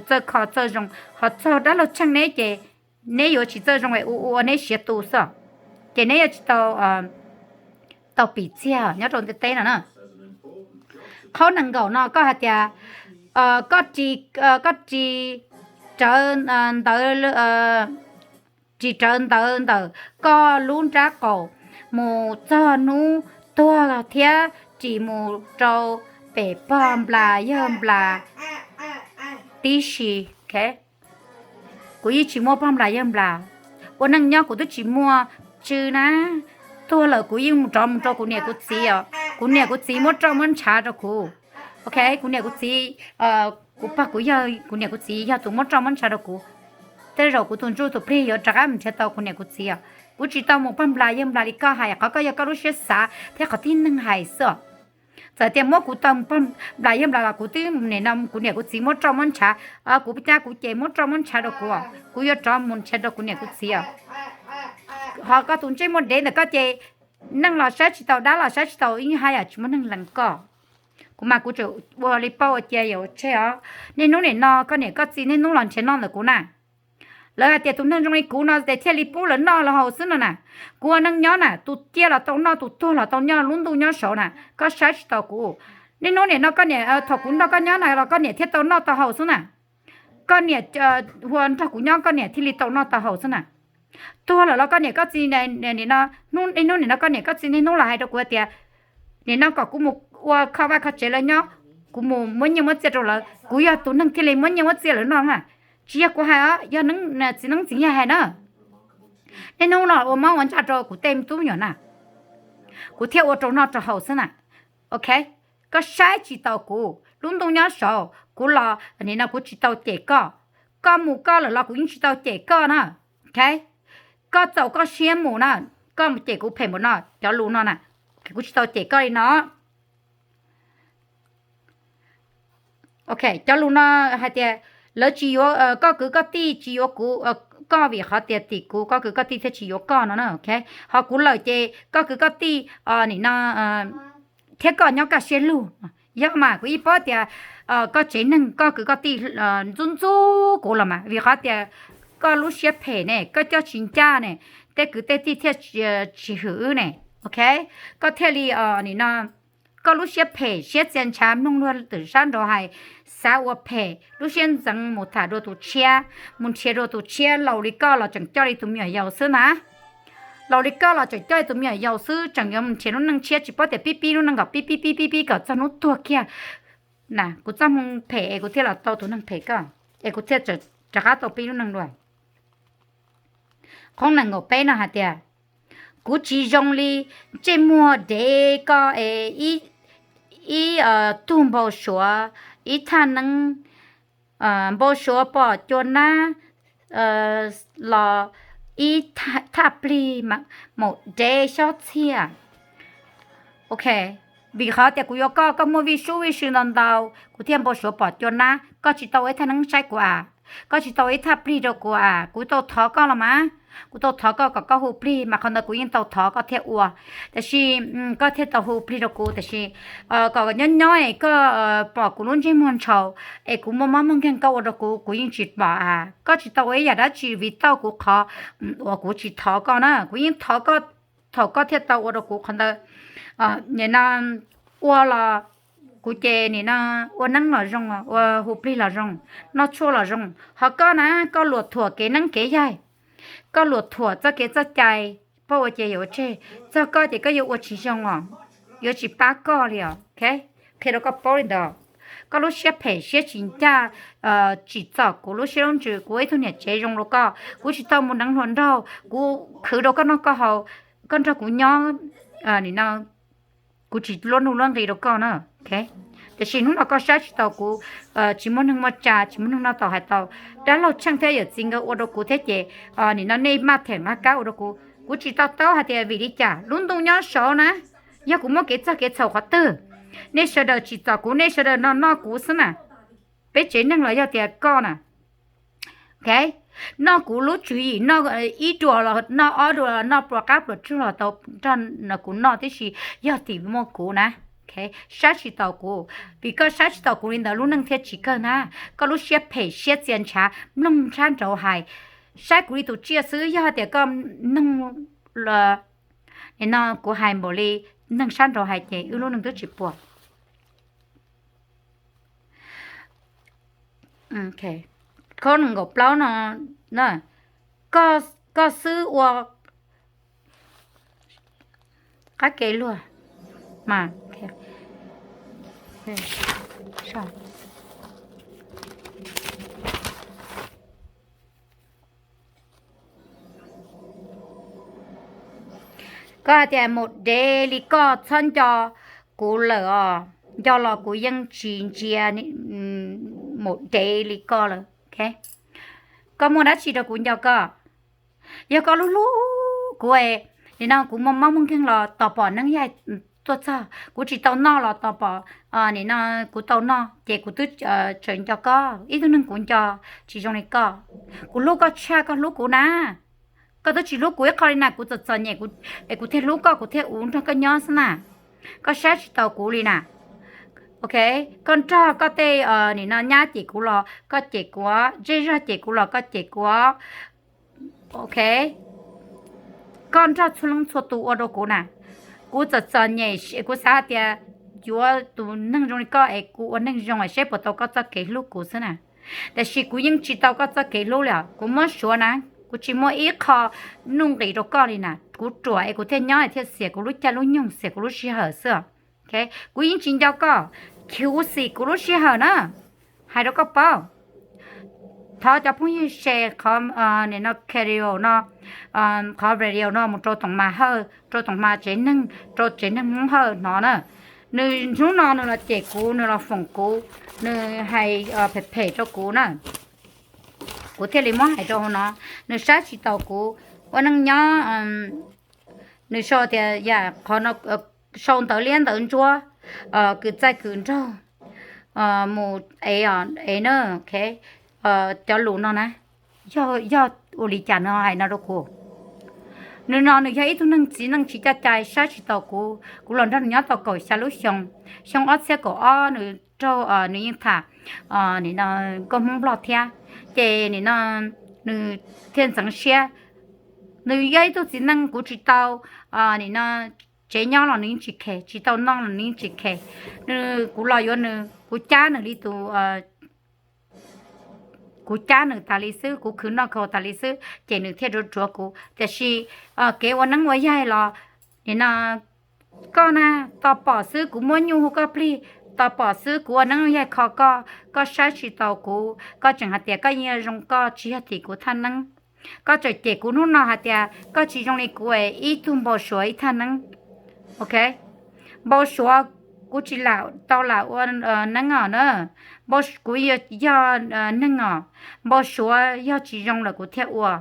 txawj kho txawj zoo, ho txog dab laug tsheej neb ces neb yuav tsis txawj zoo es ua ua neb siav tu xwb, ces neb yuav tsis tau tau pim txiag nyob rau ntiaj teb no na. Qhov nees nkaum no koj hais tias koj ris, koj ris rawv ntawv, ris rawv ntawv ntawm koj lub nrab qaum mus txog hnub tuag thiab ris mus rau pem pog nplas yawg nplas tib si, ok. Kuv yeej tsis muaj pog nplas yawg nplas. Ua neej nyob kuv twb tsis muaj tsw na. Tuag lawm kuv yeej mus rov mus rau kuv niam kuv txiv os. Kuv niam kuv txiv muab roj muab ntshav rau kuv, ok. Kuv niam kuv txiv, kuv pog kuv yawg, kuv niam kuv txiv yog tus muab roj muab ntshav rau kuv. Tej zaum kuv tus ntsuj tus plig yuav rov qab mus nrhiav tau kuv niam kuv txiv os. Kuv tsis tau mus pog nplas yawg nplas li koj hais, qhov koj yog koj lub siab xav thiab qhov tib neeg hais xwb. Txawm tias muab kuv tau pog nplas yawg nplas los kuv twb nim no kuv niam kuv txiv muab roj muab ntshav, kuv cab kuv ces muab roj muab ntshav rau kuv, kuv yuav rov mus nrhiav rau kuv niam kuv txiv os. Ho koj tus ntsej muag dev ntawm koj ces neeg los saib tsis taus, dab los saib tsis taus, yeej haj yam tsis muaj neeg lees koj. Kuv mas kuv tseem ua li paub ua cia yuav tseg os. Niaj hnub nim no koj niam koj txiv niaj hnub los nrhiav noj ntawm kuv na. Lawv hais tias tus neeg zoo li kuv no ces thiaj li pub lawv noj lawv haus xwb no na. Kuv ua neej nyob na, tus ciaj los tau noj, tus tuag los tau nyob, lub ntuj nyob saud na, koj saib tsis taus kuv. Niaj hnub nim no koj niam, thaum kuv nrog koj nyob na los koj niam thiaj tau noj tau haus xwb na. Koj niam hu ua nrog kuv nyob koj niam thiaj li tau noj tau haus xwb na. Tuag lawm los koj niam koj txiv, nim no, niaj hnub nim no koj niam koj txiv niaj hnub los hais rau kuv tias nim no kom kuv mus ua kho vaj kho tsev lawv nyob, kuv mus muab nyiaj muab txiaj rau lawv, kuv yog tus neeg thiaj li muab nyiaj muab txiaj lawv noj na. Tsis yog kuv hais os, yog txiv neeb txiv yaig hais na. Niaj hnub no ua mob ua ntsaj rau kuv tej tub me nyuam na, kuv thiaj ua rau noj rau haus xwb na. Ok, koj saib tsis taus kuv, lub ntuj nyob saud kuv los nim no kuv tsis tau cem koj. Koj mus koj lawm los kuv yeej tsis tau cem koj na. Ok, koj txaus koj siab mus na, koj mus cem kuv phem npaum no, cov lus no na, kuv tsis tau cem koj li no. Ok, cov lus no hais tias lawv tsis yuav, koj kwv koj tij tsis yuav kuv, koj vim qhov tias tim kuv koj kwv koj tij thiaj tsis yuav koj no na. Ok, ho kuv lawm ces koj kwv koj tij nim no thiab koj nyob kaj siab lug. Yog mas kuv yeej paub tias koj tsev neeg koj kwv koj tij ntxub ntxub kuv los mas vim qhov tias koj lub siab phem ne, koj coj tsis ncaj ne, tej kwv tej tij thiaj tsis hwm wb ne. Ok, koj thiaj li nim no koj lub siab phem siab txia ntshav mloog luag twm sab nraud hais, xav ua phem, lub siab ntxeev mus tham dua tus tshiab, mus nrhiav dua tus tshiab. Laus li koj los tseem coj li tus me nyuam yaus xwb na. Laus li koj los tseem coj li tus me nyuam yaus xwb, tseem yuav mus nrhiav lub neej tshiab, tsis paub tias pib pib lub neej kom pib pib pib pib pib kom txog hnub tuag kiag na. Kuv txoj hmoo phem es kuv thiaj los tau tus neeg phem koj, es kuv thiaj rov qab tau pib lub neej dua. Qhov nees nkaum peb no hais tias kuv tsis zoo li ntsej muag dev koj es ib tug npau suav, ib thaj neeb, npau suav pom cua nab los ib thaj plig maum dev xyob txhiaj. Ok, vim qhov tias kuv yuav koj, koj muaj vij sub vij sw ntau ntau, kuv thiaj npau suav pom cua nab. Koj tsis tau ua ib thaj neeb saib kuv a, koj tsis tau ua ib thaj plig rau kuv a, kuv tau thov koj los mas. Kuv tau thov koj kom koj hu plig mas qhov ntawd kuv yeej tau thov koj thiaj ua, tiam sis koj thiaj tau hu plig rau kuv, tiam sis kom nyob nyob es koj pom kuv lub ntsej muag ntshaus es kuv muaj mob muaj nkeeg koj ua rau kuv, kuv yeej tsis pom a. Koj tsis tau ua ib yam dab tsi vim tau kuv qhov uas kuv tsis thov koj na, kuv yeej thov koj, thaum koj thiaj tau ua rau kuv qhov ntawd. Nim no ua los kuv ces nim no ua neeb los zoo, ua hu plig los zoo, noj tshuaj los zoo, ho koj na, koj luam thuam kev neeb kev yaig, koj luam thuam txoj kev txoj cai, pab ua ces yuav ua tseg. Txog koj ces koj yuav ua tsis zoo os, yuav tsis pab koj li os. Qhia rau koj paub li ntawd, koj lub siab phem siab tsis ncaj, tsim txom kuv lub siab lub ntsws, kuv ua ib tug niam tsev zoo rau koj, kuv tsis tau mus deev hluas nraug, kuv khwv rau koj noj koj haus, koj nrog kuv nyob, nim no kuv tsis luab nuj luab nqi rau koj na. Tiam sis hnub no koj saib tsis taus kuv, tsis muaj neeg muaj tsa, tsis muaj neeg noj tau hais tau. Dab laug Tsheej thiab yawm txiv nkawd ua rau kuv thiab ces nim no nej maj theem nqa kab ua rau kuv. Kuv tsis to taub hais tias vim li cas lub ntuj nyob saud na, yog kuv muaj kev txog kev txhaum qhov twg, nej sawv daws tsis txom kuv, nej sawv daws no noj kuv xwb na. Peb tsev neeg los yog tias koj na, ok, noj kuv lub tswv yim, noj ib dua los noj ob dua los noj pluas qab pluas tsug los tau nrog kuv noj tib si, yog tim muaj kuv na. Saib tsis taus kuv, vim koj saib tsis taus kuv li ntawd lub neej thiaj tsis kawg na. Koj lub siab phem siab txia ntshav mloog sab nraud hais, saib kuv li tus tsiaj xwb, yog tias koj mloog nim no kuv hais npaum li neeg sab nraud hais ces wb lub neej twb tsis puas. Khob nees nkaum plaub no, koj xwb ua qab ke luag mas. Koj hais tias mus dev li koj txhob nco kuv lawm os, nco los kuv yeej tsis ntsia mus dev li koj lawm. Koj muaj dab tsi rau kuv nco koj? Yog koj hlub hlub kuv, nim no kuv muaj mob muaj nkeeg los tos pom neeb yaig tuaj txog, kuv tsis tau noj los tos pom, nim no kuv tau noj ces kuv twb tseem nco koj. Ib tug neeg kuv nco tsis zoo li koj. Kuv hlub koj tshaj koj hlub kuv na. Koj twb tsis hlub kuv ib qho li na, kuv txom txom nyem es kuv thiaj hlub koj, kuv thiaj ua nrog koj nyob xwb na. Koj saib tsis taus kuv li na. Ok, koj nrog koj tej nim no nyab cem kuv los koj cem kuv, zej zog cem kuv los koj cem kuv. Ok, koj nrog txhua leej txhua tus ua rau kuv na. Kuv txom txom nyem, kuv xav hais tias yuav tus neeg zoo li koj es kuv ua neeg zoo es seb puas tau koj txoj kev hlub kuv xwb na. Tiam sis kuv yeej tsis tau koj txoj kev hlub li os. Kuv muab suav na, kuv tsis muaj ib qho nuj nqis rau koj li na. Kuv ruam es kuv thiaj nyob es thiaj xiam kuv lub caij lub nyoog, xiam kuv lub sij hawm xwb. Kuv yeej tsis nco koj, kuv xim kuv lub sij hawm na, hais rau koj paub. Thov cov phooj ywg share qhov nim no radio no, qhov radio no mus rau Toom Mas Hawj, rau Toom Mas tsev neeg, rau tsev neeg Hmoob Hawj hnov na. Nws hnub no nws los cem kuv, nws los foom kuv, nws hais phem phem rau kuv na. Kuv thiaj li muab hais rau hauv no. Nws saib tsis taus kuv ua neej nyob, nws sau tias yam qhov no, sau ntawv liab ntawv ntsuab, kws txaij kws nraug, mus ev, ev na. Cov lus no na, yog ua li cas nws hais no rau kuv? Nws no nws yog ib tug neeg txiv neej tsis coj cai, saib tsis taus kuv. Kuv los nrog nws nyob tau kaum xya lub xyoo. Xyoo ob txhiab kaum ob nws raug, nws yeej tham nim no nkauj Hmoob Nplog thiab, ces nim no nws thiaj ntxeev siab. Nws yog ib tug txiv neej kuv tsis tau, nim no tsev nyob los nws yeej tsis khes, tsis tau noj los nws yeej tsis khes. Nws, kuv los yuav nws, kuv cab nws li tus, kuv cab nws tas li xwb, kuv khwv noj khwv haus tas li xwb ces nws thiaj ruam ruam kuv. Tiam sis kev ua neeb ua yaig los, nim no koj na, tos pom xwb kuv muab nyuj hu koj plig, tos pom xwb kuv ua neeb ua yaig kho koj, koj saib tsis taus kuv, koj tseem hais tias koj yeej zoo, koj tsis yog tim kuv thaj neeb. Koj tseem cem kuv hnub no hais tias koj tsis zoo li kuv es ib tug npau suav ib thaj neeb. Ok, npau suav, kuv tsis lam tau lam ua neeb os na. Kuv yog neeg os, npau suav yog tsis zoo lawm kuv thiaj ua.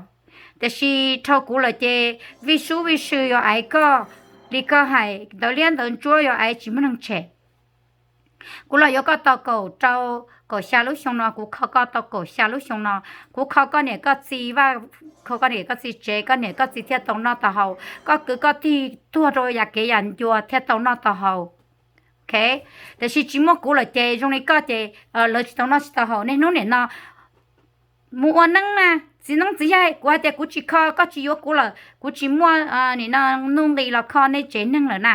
Tiam sis dhau kuv lawm ces vij sub vij sw yuav aiv koj, li koj hais ntawv liab ntawv ntsuab yuav aiv tsis muaj neeg tshem. Kuv los yuav koj tau kaum rau, kaum xya lub xyoo no, kuv kho koj tau kaum xya lub xyoo no. Kuv kho koj niam koj txiv vaj, kho koj niam koj txiv tsev, koj niam koj txiv thiaj tau noj tau haus, koj kwv koj tij tuag rau yam kev yam ncua thiaj tau noj tau haus. Ok, tiam sis tsis muaj kuv lawm ces zoo li koj ces lawv tsis tau noj tsis tau haus. Niaj hnub nim no mus ua neeb na, txiv neeb txiv yaig, kuv hais tias kuv tsis kho, koj tsis yuav kuv lawm, kuv tsis muaj nim no nuj nqis los kho nej tsev neeg lawm na.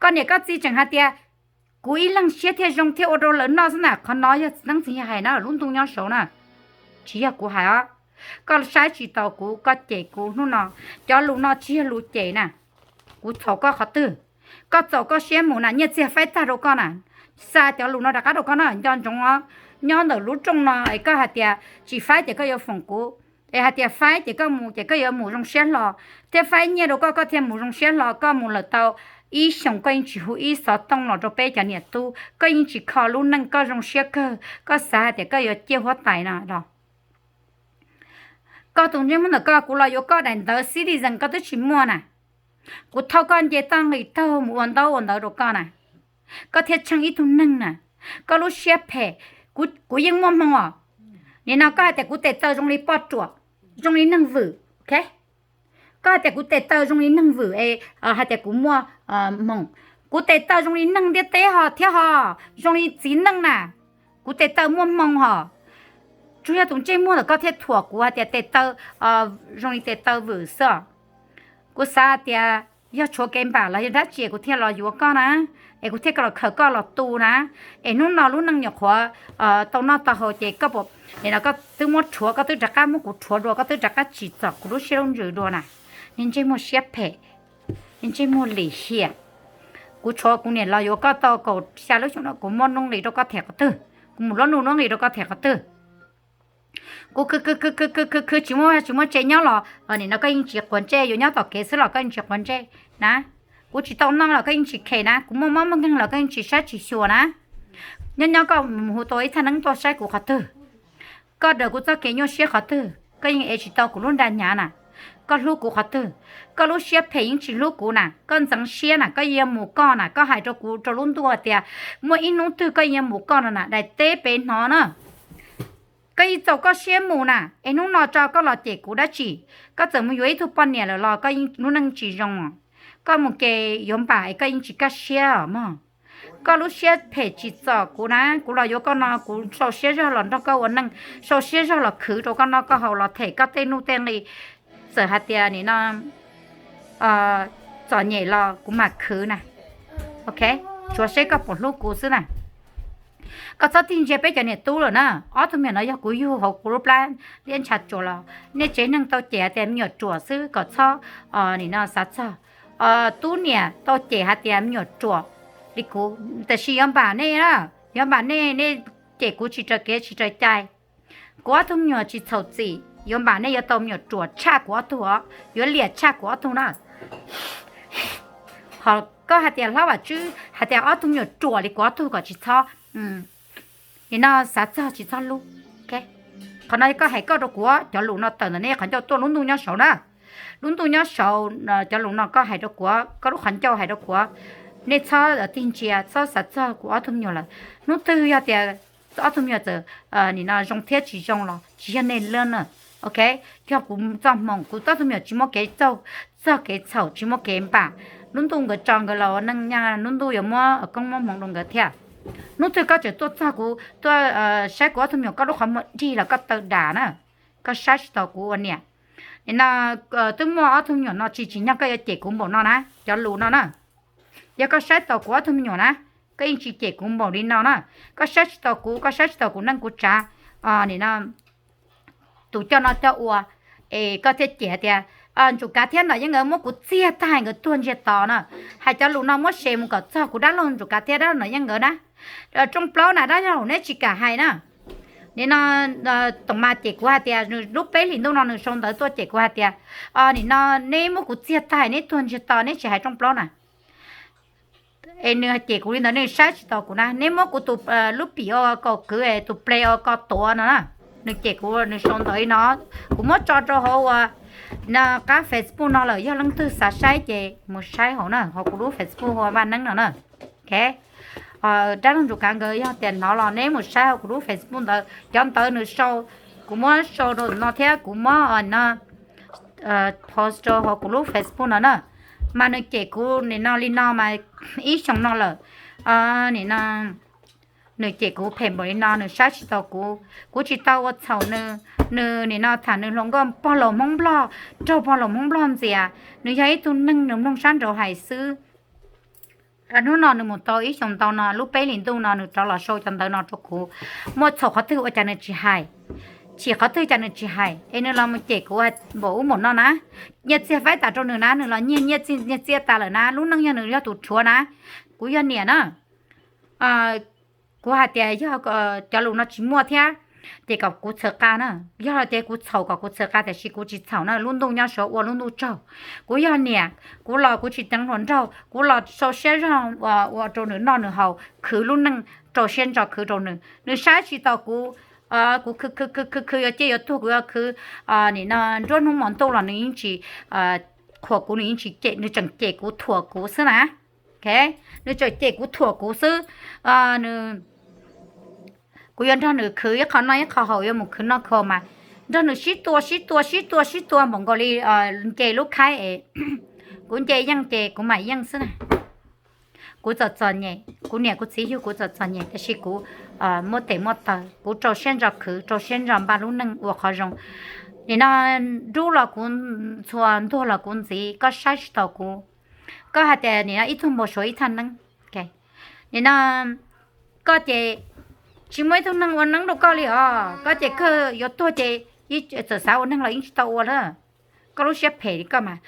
Koj niam koj txiv tseem hais tias kuv ib leeg siab thiaj zoo thiaj ua rau lawv noj xwb na. Qhov no yog txiv neeb txiv yaig hais na, lub ntuj nyob saud na, tsis yog kuv hais os. Koj saib tsis taus kuv, koj cem kuv hnub no, cov lus no tsis yog lus cem na. Kuv txhaum koj qhov twg? Koj txhaum koj siab mus na, nyiaj txiag faib tag rau koj na. Xa cov lus no rov qab rau koj na, nco ntsoov os. Nyob ntawm lub rooj no es koj hais tias tsis faib ces koj yuav foom kuv, es hais tias faib ces koj mus ces koj yuav mus zoo siab hlo, thiab faib nyiaj rau koj koj thiaj mus zoo siab hlo, koj mus lawm tau ib xyoos koj yeej tsis hu ib xov tooj los rau peb cov niam tub, koj yeej tsis kho lub neej, koj zoo siab kawg, koj xav hais tias koj yuav ciaj huab tais no los. Koj tus ntsej muag ntawm koj, kuv los yuav koj daim ntawv citizen koj twb tsis muaj na. Kuv thauj koj nce toj nqis taug mus ua ntaub ua ntawv rau koj na, koj thiaj tsheej ib tug neeg na. Koj lub siab phem, kuv yeej muaj hmoo os. Nim no koj hais tias kuv tes taw zoo li poj ruam, zoo li neeg vwm, ok? Koj hais tias kuv tes taw zoo li neeg vwm es hais tias kuv muaj hmoo. Kuv tes taw zoo li neeg ntiaj teb ho thiab ho, zoo li txiv neej na. Kuv tes taw muaj hmoo ho. Tsuas yog tus ntsej muag ntawm koj thiaj thuam kuv hais tias tes taw zoo li tes taw vwm xwb. Kuv xav hais tias yog tshuav kev npam los yog dab tsi kuv thiaj los yuav koj na, es kuv thiaj los khaws koj los tu na, es hnub no lub neej nyuam qhuav tau noj tau haus ces koj, nim no koj twb muab rhuav, koj twb rov qab muab kuv rhuav dua, koj twb rov qab tsim txom kuv lub siab lub ntsws dua na. Niag ntsej muag siab phem, niag ntsej muag lim hiam. Kuv tshuav kuv niam los yuav koj tau kaum xya lub xyoo no, kuv muab nuj nqis rau koj them qhov twg? Kuv mus lub nuj nuj nqis rau koj them qhov twg? Kuv khwv khwv khwv khwv khwv khwv khwv tsis muaj, tsis muaj tsev nyob los nim no koj yeej tsis quav ntsej, yuav nyob tom kev xwb los koj yeej tsis quav ntsej na. Kuv tsis tau noj los koj yeej tsis khem na, kuv muaj mob muaj nkeeg los koj yeej tsis saib tsis xyuas na. Nyob nyob koj mus hu tau ib thaj neeb tuaj saib kuv qhov twg? Koj daws kuv txoj kev nyuaj siab qhov twg? Koj yeej ev tsis tau kuv lub nra hnyav na. Koj hlub kuv qhov twg? Koj lub siab phem yeej tsis hlub kuv na, koj ntxeev siab na, koj yuav mus koj na, koj hais rau kuv rau lub ntuj hais tias muaj ib hnub twg koj yuav mus koj no na, daim teb pem hnov na. Koj yeej txaus koj siab mus na, es hnub no tso koj los cem kuv dab tsi? Koj txawm mus yuav ib tug poj niam lawm los koj yeej lub neej tsis zoo. Koj mus ces yuav npam es koj yeej tsis kaj siab os mog. Koj lub siab phem tsim txom kuv na, kuv los yuav koj no kuv sau siab zog los nrog koj ua neej, sau siab zog los khwv rau koj noj koj haus los them koj tej nuj tej nqi. Txawm hais tias nim no txom nyem los kuv mam khwv na. Ok, tsuav seb koj puas hlub kuv xwb na. Koj txhob tig ntsia peb cov niam tub lawm na. Ob tug me nyuam no yog kuv yug hauv kuv lub plab liab ntsha tsuas los nej tsev neeg tau cem hais tias me nyuam ruam xwb, kom txhob nim no xav txog. Tub niam tau cem hais tias me nyuam ruam li kuv, tiam sis yuav npam nej, yuav npam nej, nej cem kuv tsis raws kev tsis raws cai. Kuv ob tug me nyuam tsis txhaum txim, yuav npam nej yuav tau me nyuam ruam tshaj kuv ob tug os, yuav liam tshaj kuv ob tug na. Ho koj hais tias Hlob Vam Tswb hais tias ob tug me nyuam ruam li kuv ob tug kom tsis txhob, nim no xav txog tsis txhob hlub. Qhov no koj hais koj rau kuv, cov lus no tawm ntawm nej qhov ncauj tuaj lub ntuj nyob saud na. Lub ntuj nyob saud, cov lus no koj hais rau kuv, koj lub qhov ncauj hais rau kuv. Nej txhob tig ntsia, txhob xav txog kuv ob tug me nyuam lawm. Hnub twg yog tias ob tug me nyuam txawm nim no zoo thiab tsis zoo los tsis yog nej lawm na. Ok, yog kuv txoj hmoo, kuv ob tug me nyuam tsis muaj kev txaug, txog kev txhaum, tsis muaj kev npam. Lub ntuj nkawd tso nkawd los ua neej nyaj, lub ntuj yuav muab koob muab hmoov rau nkawd thiab. Hnub twg koj tseem tuaj txog kuv, tuaj saib kuv ob tug me nyuam, koj lub qhov muag dig los koj taw dam na. Koj saib tsis taus kuv ua niam. Nim no twb muaj ob tug me nyuam no tsis tsim nyog koj yuav cem kuv npaum no na, cov lus no na. Yog koj saib taus kuv ob tug me nyuam na, koj yeej tsis cem kuv npaum li no na. Koj saib tsis taus kuv, koj saib tsis taus kuv neej kuv tsav, nim no tus coj noj coj ua, es koj thiaj cem hais tias Ntsuj Kav thiab Nom Yeej nkawd muab kuv txiag tag nkawd tuag ntsiag to na. Hais cov lus no muab share mus kom txog kuv dab laug Ntsuj Kav thiab dab laug Nom Yeej nkawd na. Rooj plaub na dab laug neb tsis kam hais na. Nim no Toom Mas cem kuv hais tias nws lub peb hlis ntuj no nws sau ntawv tuaj cem kuv hais tias, nim no neb muab kuv txiag tag neb tuag ntsiag to neb tsis hais rooj plaub na. Es nws cem kuv li ntawd nws saib tsis taus kuv na. Neb muab kuv tus lub pim ua kaum kwv es tus ple ua ko tuav no na. Nws cem kuv nws sau ntawv li no, kuv muab tso rau hauv ua qab Facebook no lawm, yog leej twg xav saib ces mus saib hauv na, hauv kuv lub Facebook ua Vaj Neeb no na. Ok, dab laug Ntsuj Kav nkawd yog tias hnov los neb mus saib hauv kuv lub Facebook ntawd, cov ntawv nws sau, kuv muab sau rau no thiab kuv muab no post rau hauv kuv lub Facebook no na. Mas nws cem kuv nim no li no mas ib xyoos no lawm. Nim no nws cem kuv phem npaum li no, nws saib tsis taus kuv, kuv tsis tau ua txhaum nws. Nws nim no tham nws hluas nkauj pog laus Hmoob Nplog, raug pog laus Hmoob Nplog ntxias. Nws yog ib tug neeg nws mloog sab nraud hais xwb. Hnub no nws mus tau ib xyoos ntau no, lub peb hlis ntuj no nws rov los sau cov ntawv no rau kuv. Muaj txhaum qhov twg ua cas nws tsis hais? Chim qhov twg cas nws tsis hais? Es nws los mus cem kuv npaum ub npaum no na. Nyiaj txiag faib tas rau nws na, nws los nyiag nyiaj txiag tas lawm na. Lub neej yog nws yog tus rhuav na, kuv yog niam na. Kuv hais tias yog cov lus no tsis muaj thiab. ces kom kuv txhawv qa na. Yog tias kuv txhaum kom kuv txhawv qa, tiam sis kuv tsis txhaum na, lub ntuj nyob saud ua lub ntuj tsaug. Kuv yog niam, kuv los kuv tsis teev hluas nraug, kuv los sau siab zog ua rau nws noj nws haus, khwv lub neej rau siab ntso khwv rau nws. Nws saib tsis taus kuv, kuv khwv khwv khwv khwv khwv yuav ciaj yuav tuag, kuv yuav khwv nim no nruab hnub hmo ntuj los nws yeej tsis qhuas kuv, nws yeej tsis cem, nws tseem cem kuv thuam kuv xwb na. Nws tseem cem kuv thuam kuv xwb. Kuv yuav nrog nws khwv ib qho noj ib qho haus, yuav mus khwv noj khwv haus mas nrog nws sib tua sib tua sib tua sib tua npaum nkaus li nce lub khaib es kuv nce yeej ces kuv mam yeej xwb na. Kuv txom txom nyem, kuv niam kuv txiv yug kuv txom txom nyem, tiam sis kuv muaj tes muaj taw, kuv rau siab ntso khwv, rau siab ntso npaj lub neej ua qhov zoo. Nim no nruab los kuv ntxhua, ntuag los kuv ntxiv, koj saib tsis taus kuv. Koj hais tias nim no ib tug npau suav ib thaj neeb. Nim no koj ces tsis muaj ib tug neeg ua neeb rau koj li os. Koj ces kawg yuav tuag ces txawm xav ua neeg los yeej tsis tau ua lawm. Koj lub siab phem li koj mas,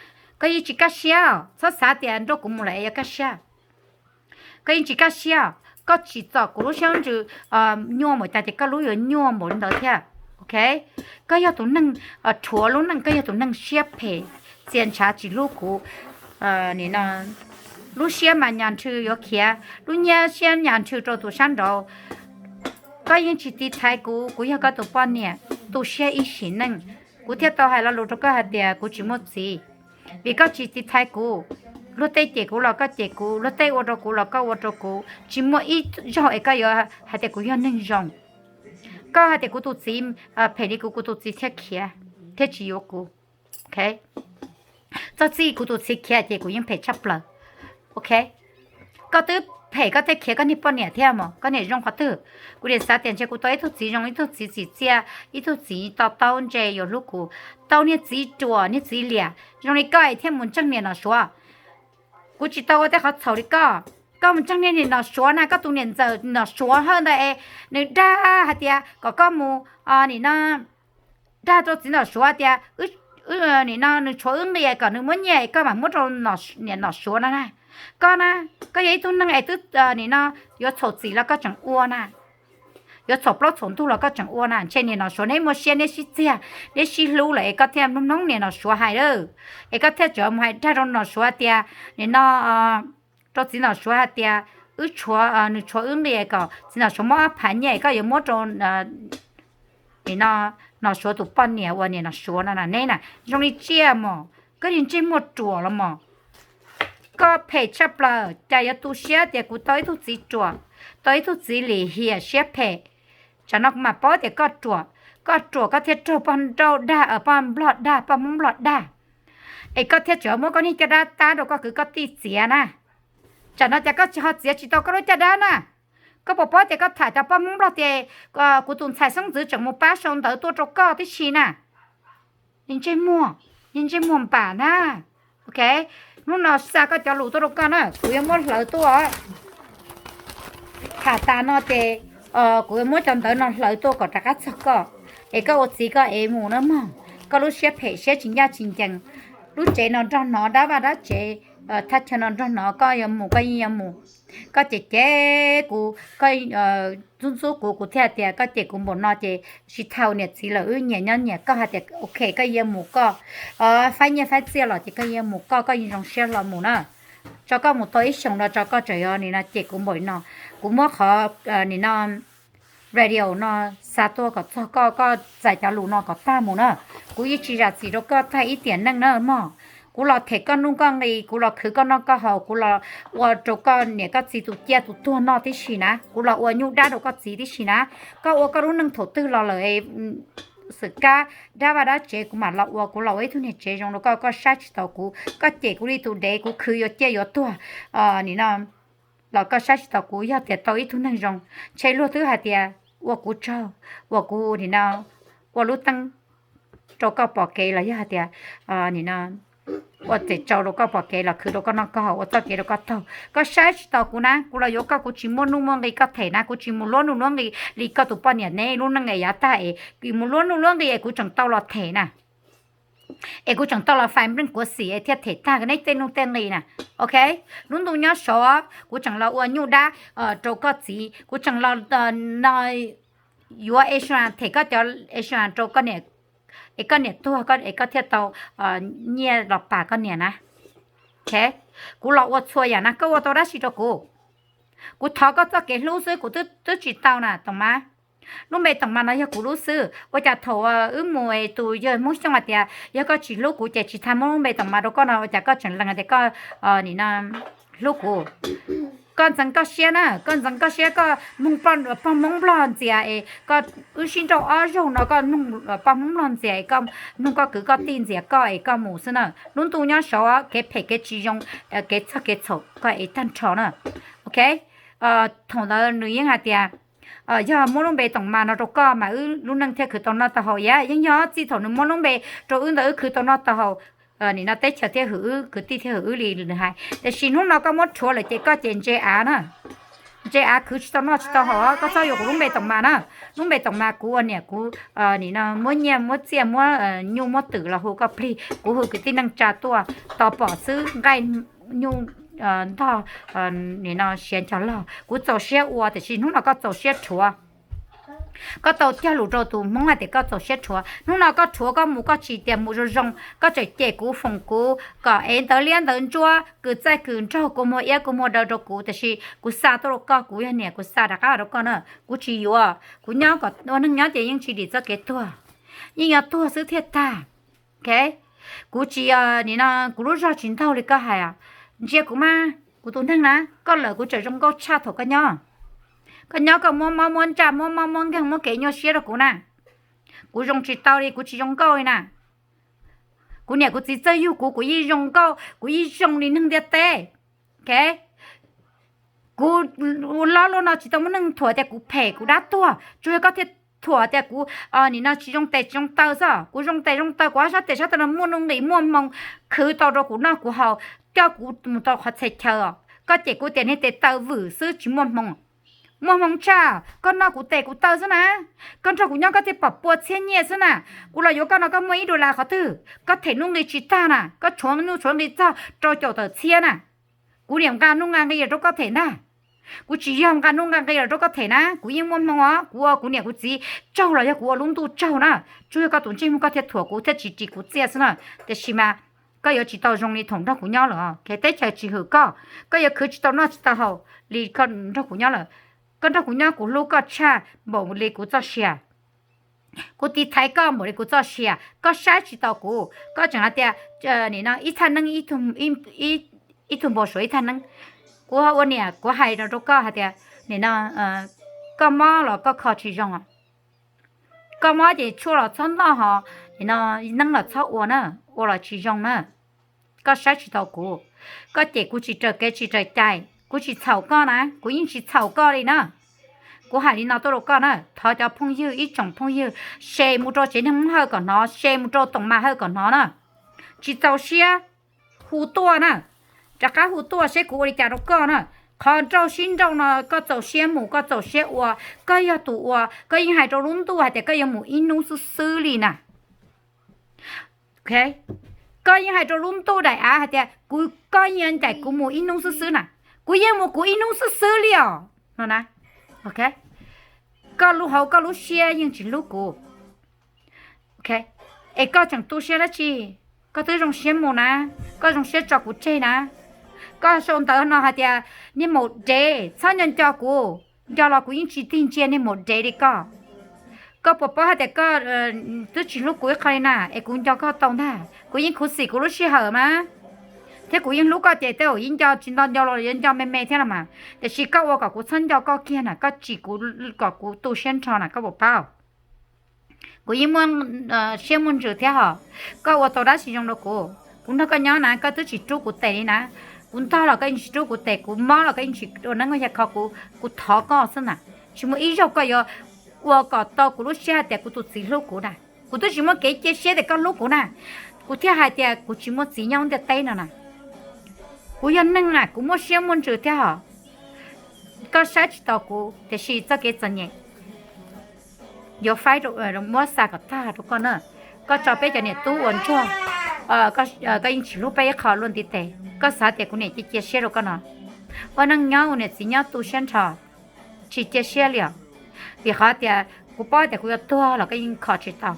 koj yeej tsis kaj siab, txhob xav tias nrog kuv mus lawm es yuav kaj siab. Koj yeej tsis kaj siab, koj tsim txom kuv lub siab ntsws nyuaj npaum cas ces koj lub yuav nyuaj npaum li ntawd thiab. Ok, koj yog tus neeg rhuav lub neej, koj yog tus neeg siab phem, txia ntshav tsis hlub kuv. Nim no lub siab mas nyas nrhw yuav khiav, lub nyiab siab nyas nrhw rau tus sab nraud. Koj yeej tsis tiv thaiv kuv, kuv yog koj tus poj niam tu siab ib sim neej. Kuv thiaj tau hais lo lus rau koj hais tias kuv tsis muaj txiv, vim koj tsis tiv thaiv kuv. Luag tej cem kuv los koj cem kuv, luag tej ua rau kuv los koj ua rau kuv, tsis muaj ib zaug es koj yuav hais tias kuv yog neeg zoo. Koj hais tias kuv tus txiv phem li kuv, kuv tus txiv thiaj khiav, thiaj tsis yuav kuv. Txog txij kuv tus txiv khiav ces kuv yeej phem tshaj plaws. Ok, koj twb phem koj thiaj khiav, koj niag poj niam thiab mas koj niam zoo qhov twg? Kuv niam xav tias ntshe kuv tau ib tug txiv zoo, ib tug txiv txim txiaj, ib tug txiv to taub ntse yuav hlub kuv. Tau niag txiv ruam niag txiv liam zoo li koj es thiaj mus ntseeg niam Nom Suav. Kuv tsis tau ua tej qhov txhaum li koj. Koj mus ntseeg niag niam Nom Suav na, koj tus niam ntxawm Nom Suav hawj ntawd es nws dag hais tias kom koj mus nim no dag rau txiv Nom Suav tias nim no nws tshuav wb nqi kom nws muab nyiaj es koj mam muab rau niam Nom Suav no na. Koj na, koj yog ib tug neeg es twb nim no yuav txhaum txim los koj tseem ua na, yuav txhaum plaub txhaum ntug los koj tseem ua na. Ntshe niam Nom Suav neb muaj siab neb sib txiag neb sib hlub lawm es koj thiaj mloog mloog niam Nom Suav hais lawm, es koj thiaj tseem mus hais dag rau Nom Suav tias nim no rau txiv Nom Suav hais tias wb tshuav, nws tshuav wb nqi kom txiv Nom Suav muab ob phav nyiaj es koj yuav muab rau nim no Nom Suav tus poj niam uas niam Nom Suav no na. Neb na zoo li tsiaj mos, koj li ntsej muag ruam los mos. Koj phem tshaj plaws, cas yuav tu siab tias kuv tau ib tug txiv ruam, tau ib tug txiv lim hiam siab phem. Tsam no kuv mam paub tias koj ruam, koj ruam koj thiaj raug poj nrauj dag, poj nplog dag, poj Hmoob nplog dag, es koj thiaj tseem muab koj niag caj dab tab rau koj kwv koj tij txiav na. Tsam no cas koj tsis ho txiav tsis tau koj lub caj dab na? Koj puas paub tias koj tham cov poj Hmoob nplog tias kuv tus ntxhais xeeb ntxwv tseem mus pab sau ntawv tuaj rau koj tib si na? Li ntsej muag, li ntsej muag npam na. Ok, hnub no xa koj cov lus tuaj rau koj na, kuv yuav muab hlawv tuaj. Tham tas no ces kuv yuav muab cov ntawv no hlawv tuaj kom rov qab txog koj, es koj ua txiv koj ev mus na mog. Koj lub siab phem siab tsis ncaj tsis ncees, lub tsev no nrog hnov, dab vaj dab tsev thaj chaw no nrog hnov, koj yuav mus koj yeej yuav mus. Koj cem cem kuv, koj ntxub ntxub kuv, kuv thiaj tias koj cem kuv npaum no ces tsis txhaum niam txiv lawm, wb nyias nyob nyias. Koj hais tias ok koj yuav mus koj, faib nyiaj faib txiaj los ces koj yuav mus koj, koj yeej zoo siab hlo mus na. Tso koj mus tau ib xyoos no tso koj tseem yuav nim no cem kuv npaum no. Kuv muab qhov nim no radio no xa tuaj kom txog koj, koj txais cov lus no kom tag mus na. Kuv yeej tsis zam txim rau koj tag ib tiam neej na mog. Kuv los them koj nuj koj nqi, kuv los khwv koj noj koj haus, kuv los ua rau koj niam koj txiv tus ciaj tus tuag noj tib si na, kuv los ua nyuj dab rau koj txiv tib si na. Koj ua koj lub neej thaum twg los lawm, xwm kab dab vaj dab tsev kuv mam los ua, kuv los ua ib tug niag tsev zoo rau koj, koj saib tsis taus kuv, koj cem kuv li tus dev, kuv khwv yuav ciaj yuav tuag nim no los koj saib tsis taus kuv. Yog tias tau ib tug neeg zoo, ntshe luag twb hais tias ua kuv tsaug, uas kuv nim no ua lub teeb rau koj pom kev los yog hais tias nim no ua txim tsaus rau koj pom kev los khwv rau koj noj koj haus, ua txoj kev rau koj taug. Koj saib tsis taus kuv na, kuv los yuav koj kuv tsis muaj nuj muaj nqi koj them na, kuv tsis mus luab nuj luab nqi li koj tus poj niam neb lub neej es yav tag es mus luab nuj luab nqi es kuv tseem tau los them na, es kuv tseem tau los fais npleej kuav xim es thiaj them tag neb tej nuj tej nqi na. Ok, lub ntuj nyob saud kuv tseem los ua nyuj dab rau koj txiv, kuv tseem los no yuav insurance them koj cov insurance rau koj niam, es koj niam tuag es koj thiaj tau nyiaj los pam koj niam na. Kuv los ua txhua yam na, koj ua tau dab tsi rau kuv? Kuv thov koj txoj kev hlub xwb, kuv twb tsis tau na Toom Mas. Lub npe Toom Mas no yog kuv lub xwb. Ua cas thaum wb mus es tus yawg Hmoob Xyooj hais tias yog koj tsis hlub kuv ces tsis tau muab lub npe Toom Mas rau koj no, ua cas koj tseem lees hais tias koj nim no hlub kuv? Koj ntxeev koj siab na, koj ntxeev koj siab, koj moog pog Hmoob Nplog ntxias es koj, wb sib nrauj ob zaug no koj moog pog Hmoob Nplog ntxias es koj moog koj kwv koj tij ntxias koj es koj mus xwb na. Lub ntuj nyob saud, kev phem kev tsis zoo, kev txog kev txhaum koj es tag nrho na. Ok, thaum ntawd nws yeej hais tias yog muab lub npe Toom Mas no rau koj mas wb lub neej thiaj khwv tau noj tau haus. Yam yeej yog txij thaum nws muab lub npe rau wb ntawd wb khwv tau noj tau haus, nim no teb chaws thiaj hwm wb, kwv tij thiaj hwm wb li nws hais. Tiam sis hnub no koj muab rhuav lawm ces koj ces ntse av na, ntse av khwv tsis tau noj tsis tau haus, koj txhob yuav kuv lub npe Toom Mas na. Lub npe Toom Mas kuv ua niam kuv nim no muab nyiaj muab txiaj muab nyuj muab twm los hu koj plig, kuv hu kwv tij neej tsa tuaj tos pom xwb, nqaij nyuj ntog nim no siav nco log, kuv txaus siab ua, tiam sis hnub no koj txaus siab rhuav. Koj tau cog lus rau tus Hmoob hais tias koj txaus siab rhuav. Hnub no koj rhuav koj mus koj tsis tias mus zoo zoo, koj tseem cem kuv foom kuv kom ev ntawv liab ntawv ntsuab, kws txaij kws nraug, kua muag iab kua muag daw rau kuv, tiam sis kuv xa tuaj rau koj, kuv yog niam kuv xa rov qab rau koj na. Kuv tsis yuav, kuv nyob kom ua neeg nyob ces yeej tsis dim txoj kev tuag, yeej yuav tuag xwb thiaj tag. Ok, kuv tsis, nim no kuv lub zog tsis ntaug li koj hais. Ntsia kuv mas, kuv tus neeg na, koj lawm kuv tseem zoo nkauj tshaj thaum koj nyob. Koj nyob koj muab mob muab ntsaj muab mob muab nkeeg muab kev nyuaj siab rau kuv na. Kuv zoo tsis tau li, kuv tsis zoo nkauj li na. Kuv niam kuv txiv txawj yug kuv, kuv yeej zoo nkauj, kuv yeej zoo li neeg ntiaj teb. Ok, kuv ua loj luaj no tsis tau muaj neeg thuam tias kuv phem kuv dab tuag, tsuas yog koj thiaj thuam tias kuv nim no tsis zoo tes tsis zoo taw xwb. Kuv zoo tes zoo taw, kuv ob sab tes sab taw no muaj nuj nqis muaj hmoo, khwv tau rau kuv noj kuv haus, coj kuv mus rau qhov txhia chaw os. Koj cem kuv tias niag tes taw vwm xwb tsis muaj hmoo. Muaj hmoo tshaj, koj noj kuv tes kuv taw xwb na. Koj nrog kuv nyob koj thiaj pom pua txhiab nyiaj xwb na. Kuv los yuav koj no koj muaj ib dollar qhov twg? Koj them nuj nqi tsis tag na, koj tshuav nuj tshuav nqi txog rau caum tawm txhiab na. Kuv niam nqa nuj nqa nqi los rau koj them ntag. Kuv tsis yog nqa nuj nqa nqi los rau koj them na, kuv yeej muaj hmoo os, kuv ua kuv niam kuv txiv tsaug los yog kuv ua lub ntuj tsaug na. Tsuas yog koj tus ntsej muag koj thiaj thuam kuv thiaj tsis ris kuv txiaj xwb na. Tiam sis mas koj yuav tsis tau zoo li thaum nrog kuv nyob lawm, teb chaws tsis hwm koj, koj yuav khwv tsis tau noj tsis tau haus li koj nrog kuv nyob lawm. Koj nrog kuv nyob kuv hlub koj tshaj npaum li kuv txoj sia. Kuv tiv thaiv koj npaum li kuv txoj sia, koj saib tsis taus kuv, koj tseem hais tias nim no ib thaj neeb, ib tug npau suav ib thaj neeb. Kuv ua niam kuv hais rau koj hais tias nim no koj mob los koj kho tsis zoo os. Koj mob ces tshuaj los txhob noj hos, nim no neeb los txhob ua na, ua los tsis zoo na. Koj saib tsis taus kuv, koj cem kuv tsis raws kev tsis raws cai, kuv tsis txhaum koj na, kuv yeej tsis txhaum koj li na. Kuv hais li no tuaj rau koj na, thov cov phooj ywg ib tsoom phooj ywg share mus rau tsev neeg Hmoob Hawj kom hnov, share mus rau Toom Mas Hawj kom hnov na. Tsis txaus siab, hu tuaj na, rov qab hu tuaj seb kuv ua li cas rau koj na. Qhov nrauj sib nrauj no koj txaus siab mus koj txaus siab ua, koj yog tus ua, koj yeej hais rau lub ntuj hais tias koj yuav mus ib hnub xwb xwb li na. Koj yeej hais rau lub ntuj daim av hais tias kuv, koj yeej ncaim kuv mus ib hnub xwb xwb na, kuv yeej mus kuv ib hnub xwb xwb li os no na. Koj lub hauv koj lub siab yeej tsis hlub kuv. Es koj tseem tu siab dab tsi? Koj twb zoo siab mus na, koj zoo siab tso kuv tseg na. Koj sau ntawv no hais tias niag maum dev txhob nco nco kuv, nco los kuv yeej tsis tig ntsia niag maum dev li koj. Koj puas paub hais tias koj twb tsis hlub kuv ib qho li na, es kuv nco koj tau ntag. Kuv yeej khuv xim kuv lub sij hawm mas, thiab kuv yeej hlub koj ces tej zaum yeej nco tsis nto nco los yuav nco me me thiab los mas. Tiam sis koj ua kom kuv txhob nco koj kiag na, koj tsim kuv kom kuv tu siab nrho na, koj puas paub? Kuv yeej muaj siab muaj ntsws thiab hos. Koj ua tau dab tsi zoo rau kuv? Kuv nrog koj nyob na koj twb tsis rub kuv tes li na. Kuv ntog los koj yeej tsis rub kuv tes, kuv mob los koj yeej tsis ua neeb ua yaig kho kuv. Kuv thov koj xwb na, tsis muaj ib zaug koj yuav ua kom tau kuv lub siab hais tias kuv tus txiv hlub kuv na. Kuv twb tsis muaj kev cia siab tias koj hlub kuv na, kuv thiaj hais tias kuv tsis muaj txiv nyob ntiaj teb no na. Kuv yog neeg na, kuv muaj siab muaj ntsws thiab hos. Koj saib tsis taus kuv, tiam sis txoj kev txom nyem yuav faib, muab xa kom tag rau koj na. Koj tso peb cov niam tub ua ntsuag, koj yeej tsis hlub peb ib qho luaj ntiv tes. Koj xav tias kuv niam cia cia siab rau koj no? Ua neej nyob ua niam txiv nyob tu siab nrho, tsis cia siab li os. Vim qhov tias kuv paub tias kuv yuav tuag los koj yeej kho tsis tau.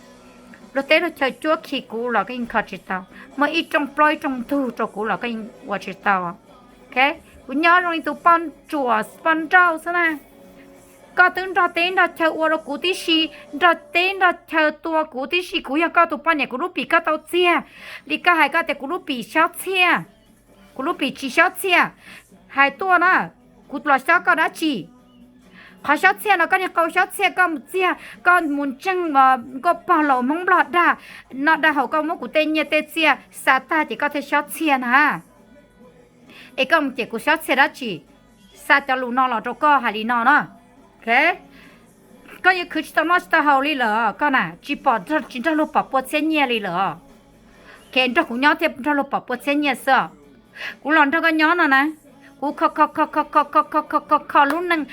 Luag teb luag chaw cuab khi kuv los koj yeej kho tsis tau. Muaj ib rooj plaub ib rooj ntug rau kuv los koj yeej ua tsis tau. Kuv nyob zoo li tus poj ntsuam poj nrauj xwb na. Koj twb nrog teb nrog chaw ua rau kuv tib si, nrog teb nrog chaw tua kuv tib si. Kuv yog koj tus poj niam, kuv lub pim koj tau txiag li koj hais koj tias kuv lub pim xob txhiaj. Kuv lub pim tsis xob txhiaj. Hais tuaj na, kuv los xob koj dab tsi? Qhov xob txhiaj no koj niag qau xob txhiaj, koj mus txiag, koj mus ntseeg nkauj pog laus Hmoob Nplog dag noj dag haus, koj muab kuv tej nyiaj tej txiaj xa tag ces koj thiaj xob txhiaj na. Es koj mus cem kuv xob txhiaj dab tsi? Xa cov lus no los rau koj hais li no na. Koj yuav khwv tsis tau noj tsis tau haus li lawm koj na, tsis pom, tsis nrog luag pom pua txhiab nyiaj li lawm. Khe nrog kuv nyob thiaj nrog luag pom pua txhiab nyiaj xwb. Kuv los nrog koj nyob no na, kuv kho kho kho kho kho kho kho kho kho lub neej,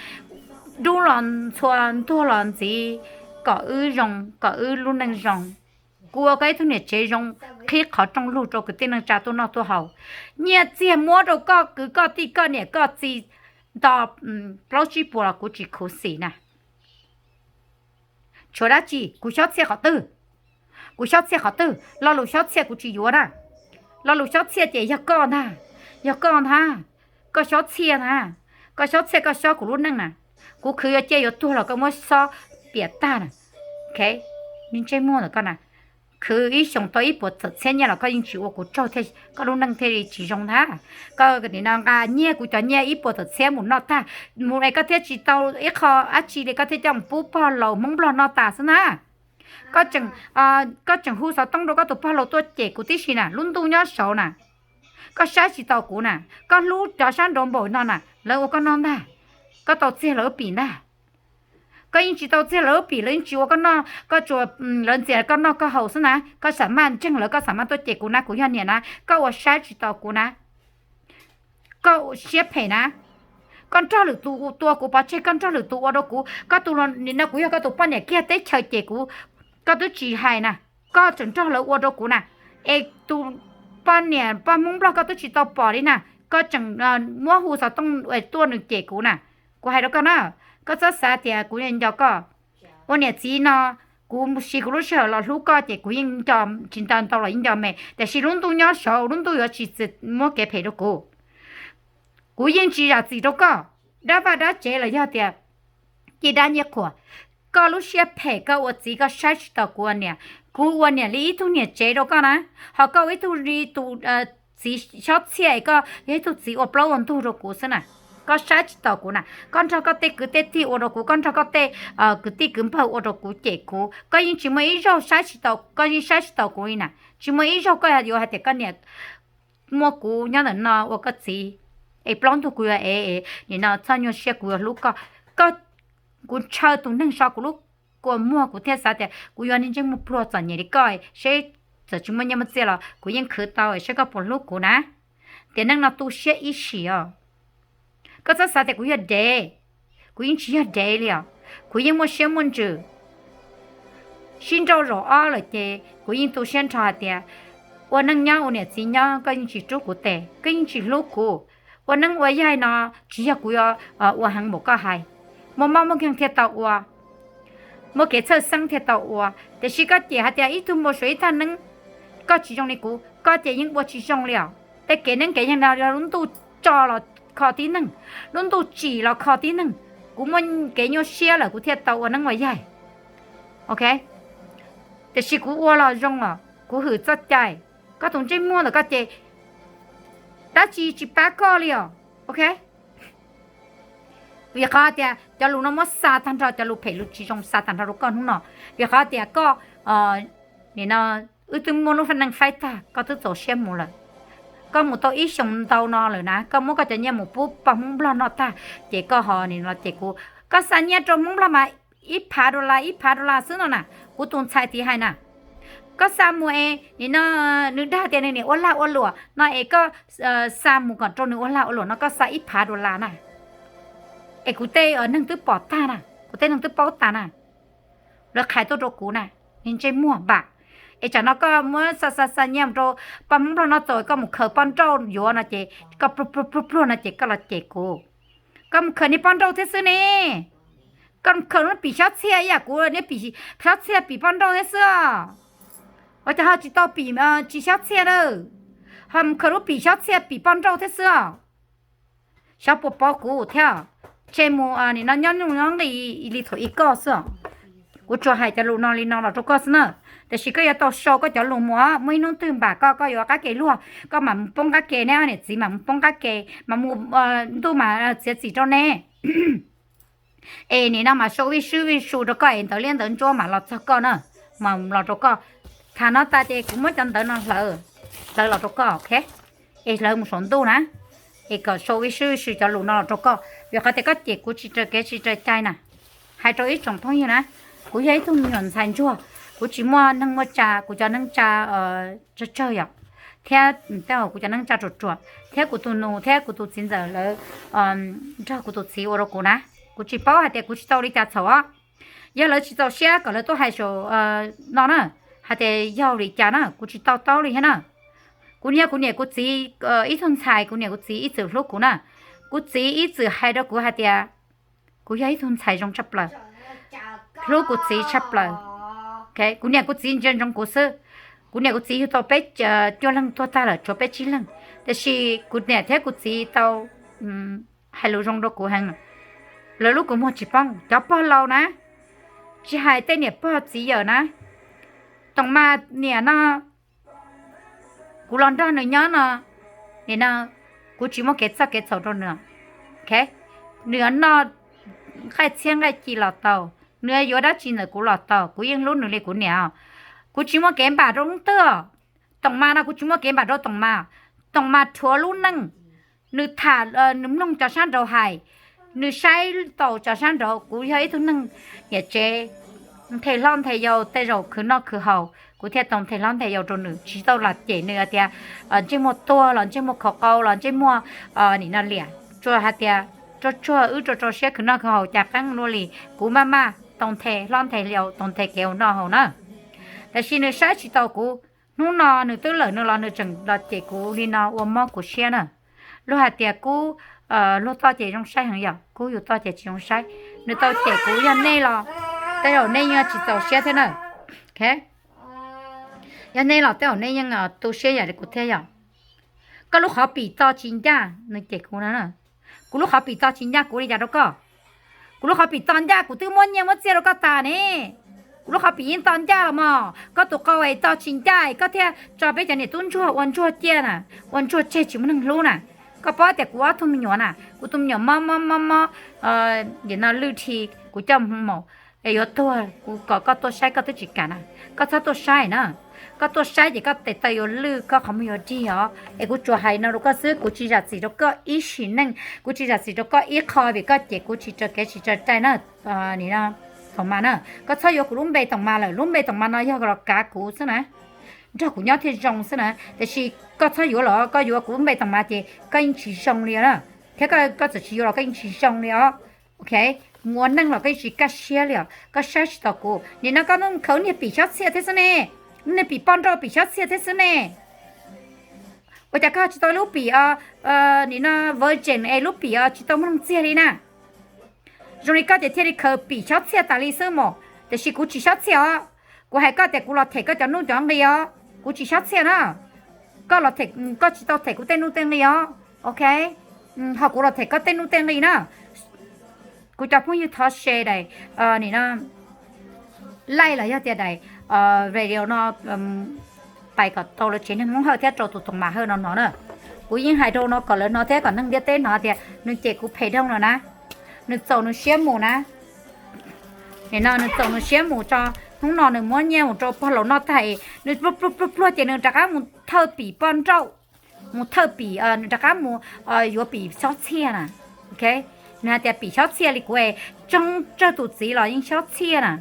dub los ntxhua ntuag los ntxiv, kom wb zoo, kom wb lub neej zoo. Kuv ua koj ib tug niam tsev zoo, qhib qhov rooj lug rau kwv tij neej tsa tuaj noj tuaj haus. Nyiaj txiag muab rau koj kwv koj tij koj niam koj txiv nto plaub tsib puas los kuv tsis khuv xim na. Tshuav dab tsi? Kuv xob txhiaj qhov twg? Kuv xob txhiaj qhov twg? Lo lus xob txhiaj kuv tsis yuav na. Lo lus xob txhiaj ces yog koj ntag, yog koj ntag. Koj xob txhiaj ntag, koj xob txhiaj koj xob kuv lub neej na. Kuv khwv yuav ciaj yuav tuag los koj muab xob piam tag na. Ntsej muag ntawm koj na, khwv ib xyoos tau ib puas tawm txhiab nyiaj los koj yeej tsis ua kuv tsaug thiab, koj lub neej thiaj li tsis zoo ntag. Koj nim no nqa nyiaj kuv cov nyiaj ib puas tawm txhiab mus noj tag, mus es koj thiaj tsis tau ib qho dab tsi li koj thiaj coj mus pub pog laus Hmoob Nplog noj tas xwb na. Koj tseem hu xov tooj rau koj tus pog laus tuaj cem kuv tib si na, lub ntuj nyob saud na. Koj saib tsis taus kuv na, koj hlub cov sab nraud npaum no na, lawv ua koj noj ntag, koj tau txiag lawv pim ntag. Koj yeej tsis tau txiag lawv pim, lawv yeej tsis ua koj noj, koj tsuas, lawv ntxias koj noj koj haus xwb na, koj xam maj ntseeg lawv, koj xam maj tuaj cem kuv na, kuv yog niam na, koj ua saib tsis taus kuv na. Koj siab phem na, koj nrog lwm tus tua kuv pov tseg, koj nrog lwm tus ua rau kuv, koj tus, nim no kuv yog koj tus poj niam kiag teb chaws cem kuv, koj twb tsis hais na, koj tseem nrog lawv ua rau kuv na. Es tus poj niam pog Hmoob Nplog koj twb tsis tau pom li na, koj tseem muab hu xov tooj tuaj nws cem kuv na. Kuv hais rau koj na, koj txhob xav tias kuv nco koj. Ua niam txiv no, kuv siv kuv lub sij hawm los hlub koj ces kuv yeej nco, tsis nco ntau los yeej nco me, tiam sis lub ntuj nyob saud lub ntuj yuav tsis muab kev phem rau kuv. Kuv yeej tsis zam txim rau koj, dab vaj dab tsev los yog tias ci dab nyiaj qhuas. Koj lub siab phem, koj ua txiv koj saib tsis taus kuv ua niam. Kuv ua niam li ib tug niam tsev rau koj na, ho koj ua ib tug li tus txiv xob txhiaj, koj yog ib tug txiv ua plaub ua ntug rau kuv xwb na. Koj saib tsis taus kuv na, koj nrog koj tej kwv tej tij ua rau kuv, koj nrog koj tej kwv tij kwv npawg ua rau kuv cem kuv, koj yeej tsis muaj ib zaug saib tsis taus, koj yeej saib tsis taus kuv li na. Tsis muaj ib zaug koj yuav hais tias koj niam muaj kuv nyob ntawm no ua koj txiv, es plaub ntug kuv yuav ev, nim no txhob nyuaj siab kuv yuav hlub koj. Koj, kuv ntshaw tus neeg so kuv lub kua muag kuv thiaj xav tias kuv yuav niag ntsej muag pluag txom nyem li koj, seb txawm tsis muaj nyiaj muaj txiaj los kuv yeej khwv tau seb koj puas hlub kuv na. Tiam neej no tu siab ib sim os. Koj txhob xav tias kuv yog dev, kuv yeej tsis yog dev li os. Kuv yeej muaj siab muaj ntsws. Sib nrauj zaum ob lawm ces kuv yeej tu siab nrho hais tias ua neej nyob ua niam txiv nyob koj yeej tsis rub kuv tes, koj yeej tsis hlub kuv. Ua neeb ua yaig no tsis yog kuv yuav ua heev npaum koj hais. Muaj mob muaj nkeeg thiaj tau ua, muaj kev txhawj xeeb thiaj tau ua. Tiam sis koj cem hais tias ib tug npau suav ib thaj neeb, koj tsis zoo li kuv, koj ces yeej ua tsis zoo li os. Tej kev neeb kev yaig no yog lub ntuj tso los kho tib neeg, lub ntuj tsim los kho tib neeg. Kuv muaj kev nyuaj siab lawm kuv thiaj tau ua neeb ua yaig. Ok, tiam sis kuv ua los zoo os, kuv hwm txoj cai. Koj tus ntsej muag ntawm koj ces dab tsi tsis pab koj li os. Ok, vim qhov tias cov lus no muab xa tag nrho, cov lus phem lus tsis zoo xa tag nrho rau koj hnub no. Vim qhov tias koj, nim no wb twb muab lub neej faib tag, koj twb txaus siab mus lawm. Koj mus tau ib xyoos ntau no lawm na, koj muab koj cov nyiaj mus pub pog Hmoob Nplog noj tag, ces koj ho nim no ces kuv, koj xa nyiaj rau Hmoob Nplog mas ib phav dollar ib phav dollar xwb no na. Kuv tus ntxhais tiv hais na, koj xa mus es nim no nws dag tias nws niam ua lag ua luam no es koj xa mus kom rau nws ua lag ua luam no koj xa ib phav dollar na. Es kuv tej neeg twb pom tag na, kuv tej neeg twb paub tas na. Lawv qhais tuaj rau kuv na, niag ntsej muag npam. Es tsam no koj muab xa xa xa nyiaj rau pog Hmoob Nplog no txaus koj mus khaws poj nrauj yuav no ces koj pluag pluag pluag pluag no ces koj los cem kuv. Koj mus khaws niag poj nrauj thiab xwb ne. Koj mus khaws lub pim xyob txhiaj ib yam kuv niaj pim xyob txhiaj pim poj nrauj thiab xwb os. Ua cas ho tsis tau pim, tsis xyob txhiaj na? Ho mus khaws lub pim xyob txhiaj pim poj nrauj thiab xwb os. Xyov puas paub kuv thiab. Tseg mus nim no nyob nyob nqis li thaum ub koj xwb os. Kuv tsuas hais cov lus no li no los rau koj xwb na. Tiam sis koj yuav tau sau koj cov lus mus, muaj ib hnub twg npam koj, koj yuav qab ke luag, koj mam mus poob qab ke, neb niam txiv mam mus poob qab ke, mam mus ntuj mam txiav txim rau neb. Es nim no mas sau vij swb vij su rau koj es ntawv liab ntawv ntsuab mam los txog koj na, mam los rau koj. Tham no tas ces kuv muab cov ntawv no hlawv, hlawv los rau koj, ok. Es hlawv mus saum ntuj na, es kom sau vij swb vij su cov lus no los rau koj, vim qhov tias koj cem kuv tsis raws kev tsis raws cai na. Hais rau ib tsoom phooj ywg na, kuv yog ib tug me nyuam ntxhais ntsuag, kuv tsis muaj neeg muaj tsa, kuv cov neej tsa tsawg tsawg yom, thiab tej zaum kuv cov neej tsa ruam ruam, thiab kuv tus nus thiab kuv tus txiv ntxawm lawv nrog kuv tus txiv ua rau kuv na. Kuv tsis paub hais tias kuv tsis tau li cas txhaum os. Yog lawv tsis txaus siab kom lawv tuaj hais saum no na, hais tias yog li cas na, kuv tsis to taub li thiab na. Kuv yog kuv niam kuv txiv ib tug ntxhais, kuv niam kuv txiv ib txwm hlub kuv na. Kuv txiv ib txwm hais rau kuv hais tias kuv yog ib tug ntxhais zoo tshaj plaws, hlub kuv txiv tshaj plaws. Kuv niam kuv txiv ntsia ntsoov kuv xwb. Kuv niam kuv txiv yug tau peb cuaj leeg tuag tag lawm, tshuav peb tsib leeg, tiam sis kuv niam thiab kuv txiv tau hais lus zoo rau kuv heev. Lawv lub kua muag tsis poob, cov pog laus na, tsis hais tej niam pog txiv yawm na. Toom mas niam no, kuv los nrog nws nyob no, nim no kuv tsis muaj kev txoj kev txhaum rau nws. Nws yuav noj nqaij txhiab nqaij ci los tau, nws yuav yuav dab tsi ntawm kuv los tau, kuv yeej hlub nws li kuv niam os. Kuv tsis muaj kev npam rau leej twg. Toom mas no kuv tsis muaj kev npam rau Toom mas. Toom mas rhuav lub neej, nws tham, nws mloog cov sab nraud hais, nws saib tau cov sab nraud. Kuv yog ib tug neeg niam tsev, nthe hlob nthe yau, tej zaum khwv noj khwv haus kuv thiaj tau nthe hlob nthe yau rau nws, tsis tau los cem nws hais tias ntsej muag tuag los ntsej muag khov qau los ntsej muag nim no liam, tsuas hais tias tsuag tsuag wb rau rau siab khwv noj khwv haus cas qeeb luaj li. Kuv maj maj tau nthe hlob nthe yau, tau nthe kev ua noj haus na. Tiam sis nws saib tsis tau kuv, hnub no nws twb lawm nws los nws tseem los cem kuv li no ua mob kuv siab na. Luag hais tias Kub, luag toj ces zoo saib heev yom, Kub yus toj ces tsis zoo saib. Nws tau cem kuv, yog nej los tej zaum nej yeej tsis txaus siab thiab na. Yog nej los tej zaum nej yeej tu siab yam li kuv thiab yom. Koj lub qhov pim toj tsis ncaj, nws cem kuv no. Kuv lub qhov pim toj tsis ncaj kuv li cas rau koj? Kuv lub qhov pim toj ncaj kuv twb muab nyiaj muab txiaj rau koj tas ne. Kuv lub qhov pim yeej toj ncaj los mas, koj tus qau es toj tsis ncaj koj thiaj tso peb cov niam tub ntsuag ua ntsuag ciaj na, ua ntsuag tseg tsis muaj neeg hlub na. Koj paub tias kuv ob tug me nyuam na, kuv tus me nyuam mob mob mob mob, nim no lwj dhi, kuv coj mus mus es yuav tuag, kuv kom koj tuaj saib koj twb tsis kam na. Koj txhob tuaj saib na, koj tuaj saib ces koj tes taw yuav lwj, koj qhov muag yuav dig os. Es kuv tsuas hais no rau koj xwb, kuv tsis zam txim rau koj ib sim neej, kuv tsis zam txim rau koj ib qho vim koj cem kuv tsis raws kev tsis raws cai na. Nim no Toom Mas na, koj txhob yuav kuv lub npe Toom Mas lawm, lub npe Toom Mas no yog los kav kuv xwb na, nrog kuv nyob thiaj zoo xwb na. Tiam sis koj txhob yuav los koj yuav kuv lub npe Toom Mas ces koj yeej tsis zoo li na, thiab koj txawm tsis yuav los koj yeej tsis zoo li os. Ok, mus ua neej los koj yeej tsis kaj siab li os, koj saib tsis taus kuv. Nim no koj khaws niag pim xyob txhiaj thiab xwb ne, niag pim poj nrauj pim xyob txhiaj thiab xwb ne. Ua cas koj tsis tau lub pim nim no virgin es lub pim tsis tau muaj leej txiag li na? Zoo li koj ces thiaj li khaws pim xyob txhiaj tas li xwb mas, tiam sis kuv tsis xyob txhiaj os. Kuv hais koj tias kuv los them koj cov nuj cov nqi os, kuv tsis xyob txhiaj na. Koj los, koj tsis tau them kuv tej nuj tej nqi os, ok. Ho kuv los them koj tej nuj tej nqi na. Kuv cov phooj ywg thov share daim, nim no, like los yog tias daim video no pais kom tau lawv tsev neeg Hmoob Hawj thiab rau tus Toom Mas Hawj no hnov na. Kuv yeej hais rau no kom lawv hnov thiab kom neeg ntiaj teb hnov tias nws cem kuv phem dhau lawm na. Nws txaus nws siab mus na. Nim no nws txaus nws siab mus tso, hnub no nws muab nyiaj mus rau pog laus noj tag, nws pluag pluag pluag ces nws rov qab mus thawj pim poj nrauj, mus thawj pim, nws rov qab mus yuav pim xyob txhiaj na. Ok, nws hais tias pim xyob txhiaj li kuv es tsoob tsawg tus txiv los yeej xyob txhiaj na.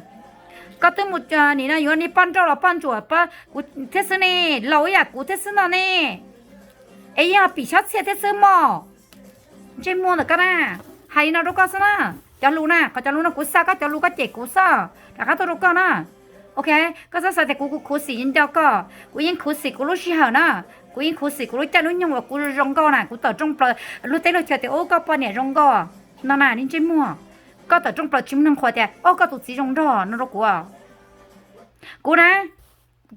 Koj twb mus nim no yuav niag poj nrauj los poj ntsuam kuv thiab xwb ne, laus ib yam kuv thiab xwb no ne. Es yog pim xyob txhiaj thiab xwb mog. Ntsej muag ntawm koj na, hais li no rau koj xwb na. Cov lus na, qhov cov lus no kuv xa koj cov lus koj cem kuv xwb, rov qab tuaj rau koj na. Ok, koj txhob xav tias kuv khuv xim nco koj, kuv yeej khuv xim kuv lub sij hawm na, kuv yeej khuv xim kuv lub caij lub nyoog uas kuv zoo nkauj na, kuv tawm rooj plaws luag teb luag chaw tias ub koj poj niam zoo nkauj no na, niag ntsej muag. Koj tawm rooj plaws tsis muaj neeg qhuas tias, o, koj tus txiv zoo nraug no rau kuv. Kuv na,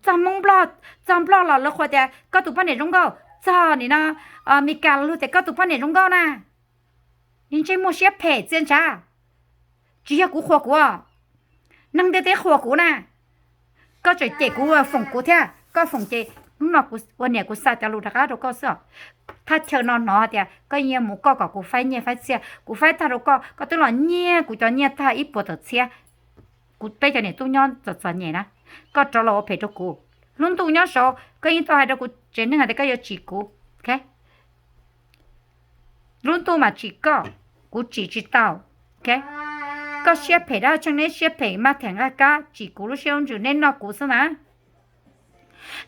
txog Hmoob Nplog, txog Nplog los lawv qhuas tias koj tus poj niam zoo nkauj, txog nim no Meskas los luag tias koj tus poj niam zoo nkauj na. Niag ntsej muag siab phem txia ntshav, tsis yog kuv qhuas kuv, neeg ntiaj teb qhuas kuv na. Koj tseem cem kuv, foom kuv thiab, koj foom ces hnub no kuv ua niam kuv xa cov lus rov qab rau koj xwb os. Thaj chaw no hnov tias koj yeej mus koj kom kuv faib nyiaj faib txiaj, kuv faib tag rau koj, koj twb los nyiag kuv cov nyiaj tag ib puas tawm txhiab. Kuv peb cov niam tub nyob txom txom nyem na, koj rov los ua phem rau kuv. Lub ntuj nyob saud koj yeej tau hais rau kuv tsev neeg hais tias koj yuav tsim kuv. Lub ntuj mas tsim koj, kuv tsim tsis tau. Koj siab phem dab tsi, neb siab phem mas them nqaj kab tsim kuv lub siab lub ntsws, neb noj kuv xwb na.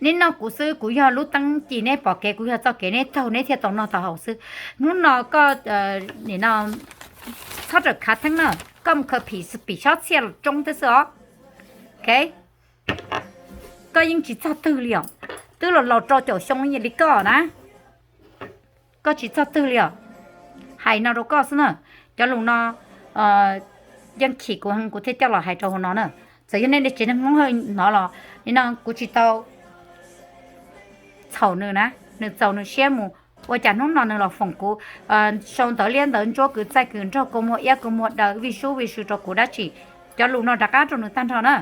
Neb noj kuv xwb, kuv yog lub teeb ci neb pom kev, kuv yog txoj kev neb taug, neb thiaj tau noj tau haus xwb. Hnub no koj, nim no txhob rawm khav theeb na, koj mus khaws phim, pim xob txhiaj los tsoob thiab xwb os. Koj yeej tsis txog twg li os, twb los laus rau caum xyoo li koj na. Koj tsis txog twg li os. Hais no rau koj xwb na, cov lus no yeej chim kuv heev kuv thiaj coj los hais rau hauv no na. Txawm yog nej tsev neeg Hmoob Hawj hnov los, nim no kuv tsis tau txhaum nws na, nws txaus nws siab mus, ua cas hnub no nws los foom kuv, sau ntawv liab ntawv ntsuab kwv txaij kwv nraug, kua muag iab kua muag daw, vij sub vij sw rau kuv dab tsi. Cov lus no rov qab rau nws tag nrho na.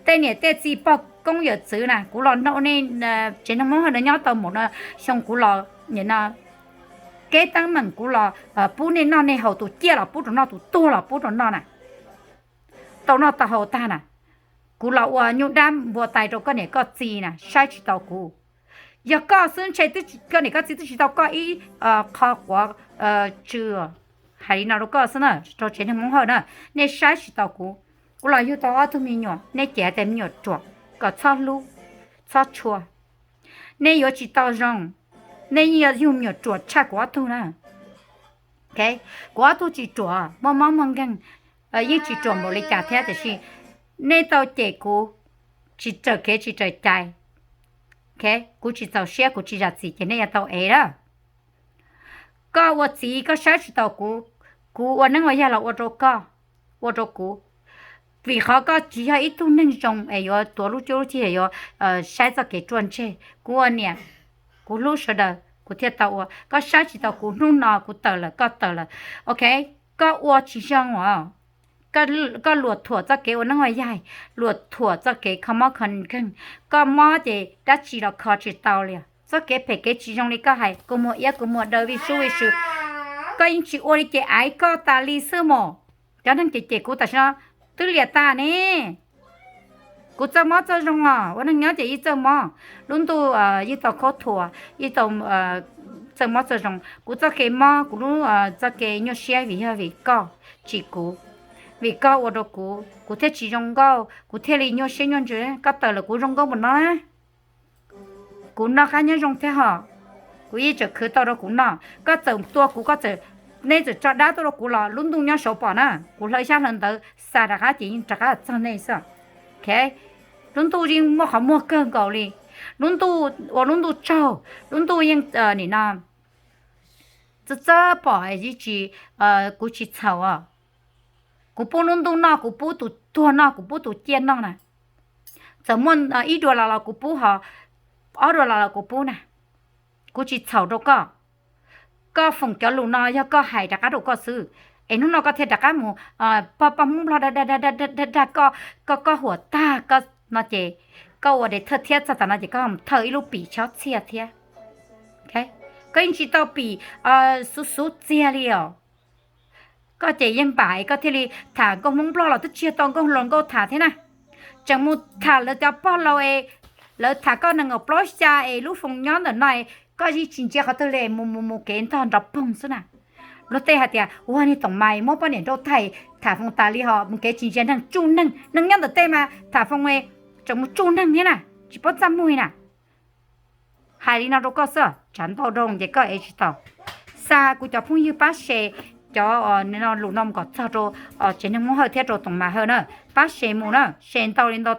Tej niam tej txiv pog koob yawm txwv na, kuv los nrog nej tsev neeg Hmoob Hawj no nyob tau mus no, xyoo kuv los nim no keb teeb meem kuv los pub nej noj nej haus, tus ciaj los pub rau noj, tus tuag los pub rau noj na, tau noj tau haus tag na. Kuv los ua nyuj dab npua tais rau koj niam koj txiv na, saib tsis taus kuv. Yog koj xwb ntshe koj niam koj txiv twb tsis tau koj ib qho quav tsw. Hais li no rau koj xwb na, rau tsev neeg Hmoob Hawj na, nej saib tsis taus kuv. Kuv los yug tau ob tug me nyuam, nej cem hais tias me nyuam ruam, kom txhob hlub, txhob tshua. Nej yuav tsis tau zoo, nej yeej yug me nyuam ruam tshaj kuv ob tug na. Kuv ob tug tsis ruam, muaj mob muaj nkeeg, yeej tsis ruam npaum li cas thiab, tiam sis nej tau cem kuv tsis raws kev tsis raws cai. Kuv tsis txaus siab, kuv tsis zam txim ces nej yuav tau ev lawm. Koj ua txiv koj saib tsis taus kuv, kuv ua neeb ua yaig los ua rau koj, ua rau kuv. Vim qhov koj tsis yog ib tug neeg zoo es yuav tuav lub cuab lub cig yuav saib txoj kev ruaj ntseg. Kuv ua niam, kuv hlub sawv daws kuv thiaj tau ua. Koj saib tsis taus kuv, hnub no kuv tawm lawm koj tawm lawm, ok, koj ua tsis zoo os. Koj luag thuam txoj kev ua neeb ua yaig, luag thuam txoj kev kho mob kho nkeeg. Koj mob ces dab tsi los kho tsis tau li. Txoj kev phem kev tsis zoo li koj hais, kua muag iab kua muag daw vij sub vij sw, koj yeej tsis ua li ces aiv koj tas li xwb mas. Cov neeg cem cem kuv tam sim no twb liam tas ne. Kuv txawj mob txawj zoo os, ua neeg nyob ces yeej txawj mob. Lub ntuj yeej tau khaub thuas, yeej tau txawj mob txawj zoo. Kuv txoj kev mob, kuv lub txoj kev nyuaj siab vim yog vim koj tsim kuv, vim koj ua rau kuv, kuv thiaj tsis zoo nkauj, kuv thiaj li nyuaj siab nyuaj ntsws. Koj tawm lawm kuv zoo nkauj npaum no na. Kuv noj qab nyob zoo thiab hos, kuv yeej tseem khwv tau rau kuv noj. Koj txawm tua kuv, koj txawm, nej txawm tso dab tuaj rau kuv los lub ntuj nyob saud pom na, kuv hlawv xyab hlawv ntawv xa rov qab ces yeej rov qab txog nej xwb. Lub ntuj yeej muaj qhov muag kawg nkaus li. Lub ntuj ua lub ntuj tsaug, lub ntuj yeej nim no txawj txawj pom, yeej tsis, kuv tsis txhaum os. Kuv pub lub ntuj noj, kuv pub tus tuag noj, kuv pub tus ciaj noj na. Txawm muaj ib dua los los kuv pub, ho ob dua los los kuv pub na. Kuv tsis txhaum rau koj. Koj foom cov lus no yog koj hais rov qab rau koj xwb, es hnub no koj thiaj rov qab mus pog pog Hmoob Nplog dag dag dag dag koj, koj huam tag koj no ces koj ua de thawj thiab txog tam no ces koj mus thawj ib lub pim xob txhiaj thiab. Koj yeej tsis tau pim xuv xuv txiag li os. Koj ces yeej npam es koj thiaj li tham nkauj Hmoob Nplog los twb tsis yog tau nkauj hluas nkauj tham thiab na. Tseem mus tham lawv cov pog laus es lawv tham koj nees nkaum plaub xya es lub foos nyob ntawm no es koj yeej tsis ntsia qhov twg li, mus mus mus kev ntog nrov poog xwb na. Luag tej hais tias ua niag toom mais muab poj niam nrauj tag tham foos tas li ho mus kev tsis ntsia neeg tsuj neeg, neeg nyob ntawm tej mas tham foos tseem mus tsuj neeg thiab na, tsis paub txaj muag na. Hais li no rau koj xwb, tshav ntau rau ces koj ev tsis tau. Xa kuv cov phooj ywg pab share cov lus no mus kom txog rau tsev neeg Hmoob Hawj thiab rau toom mais Hawj na, pab share mus na, share ntau li ntau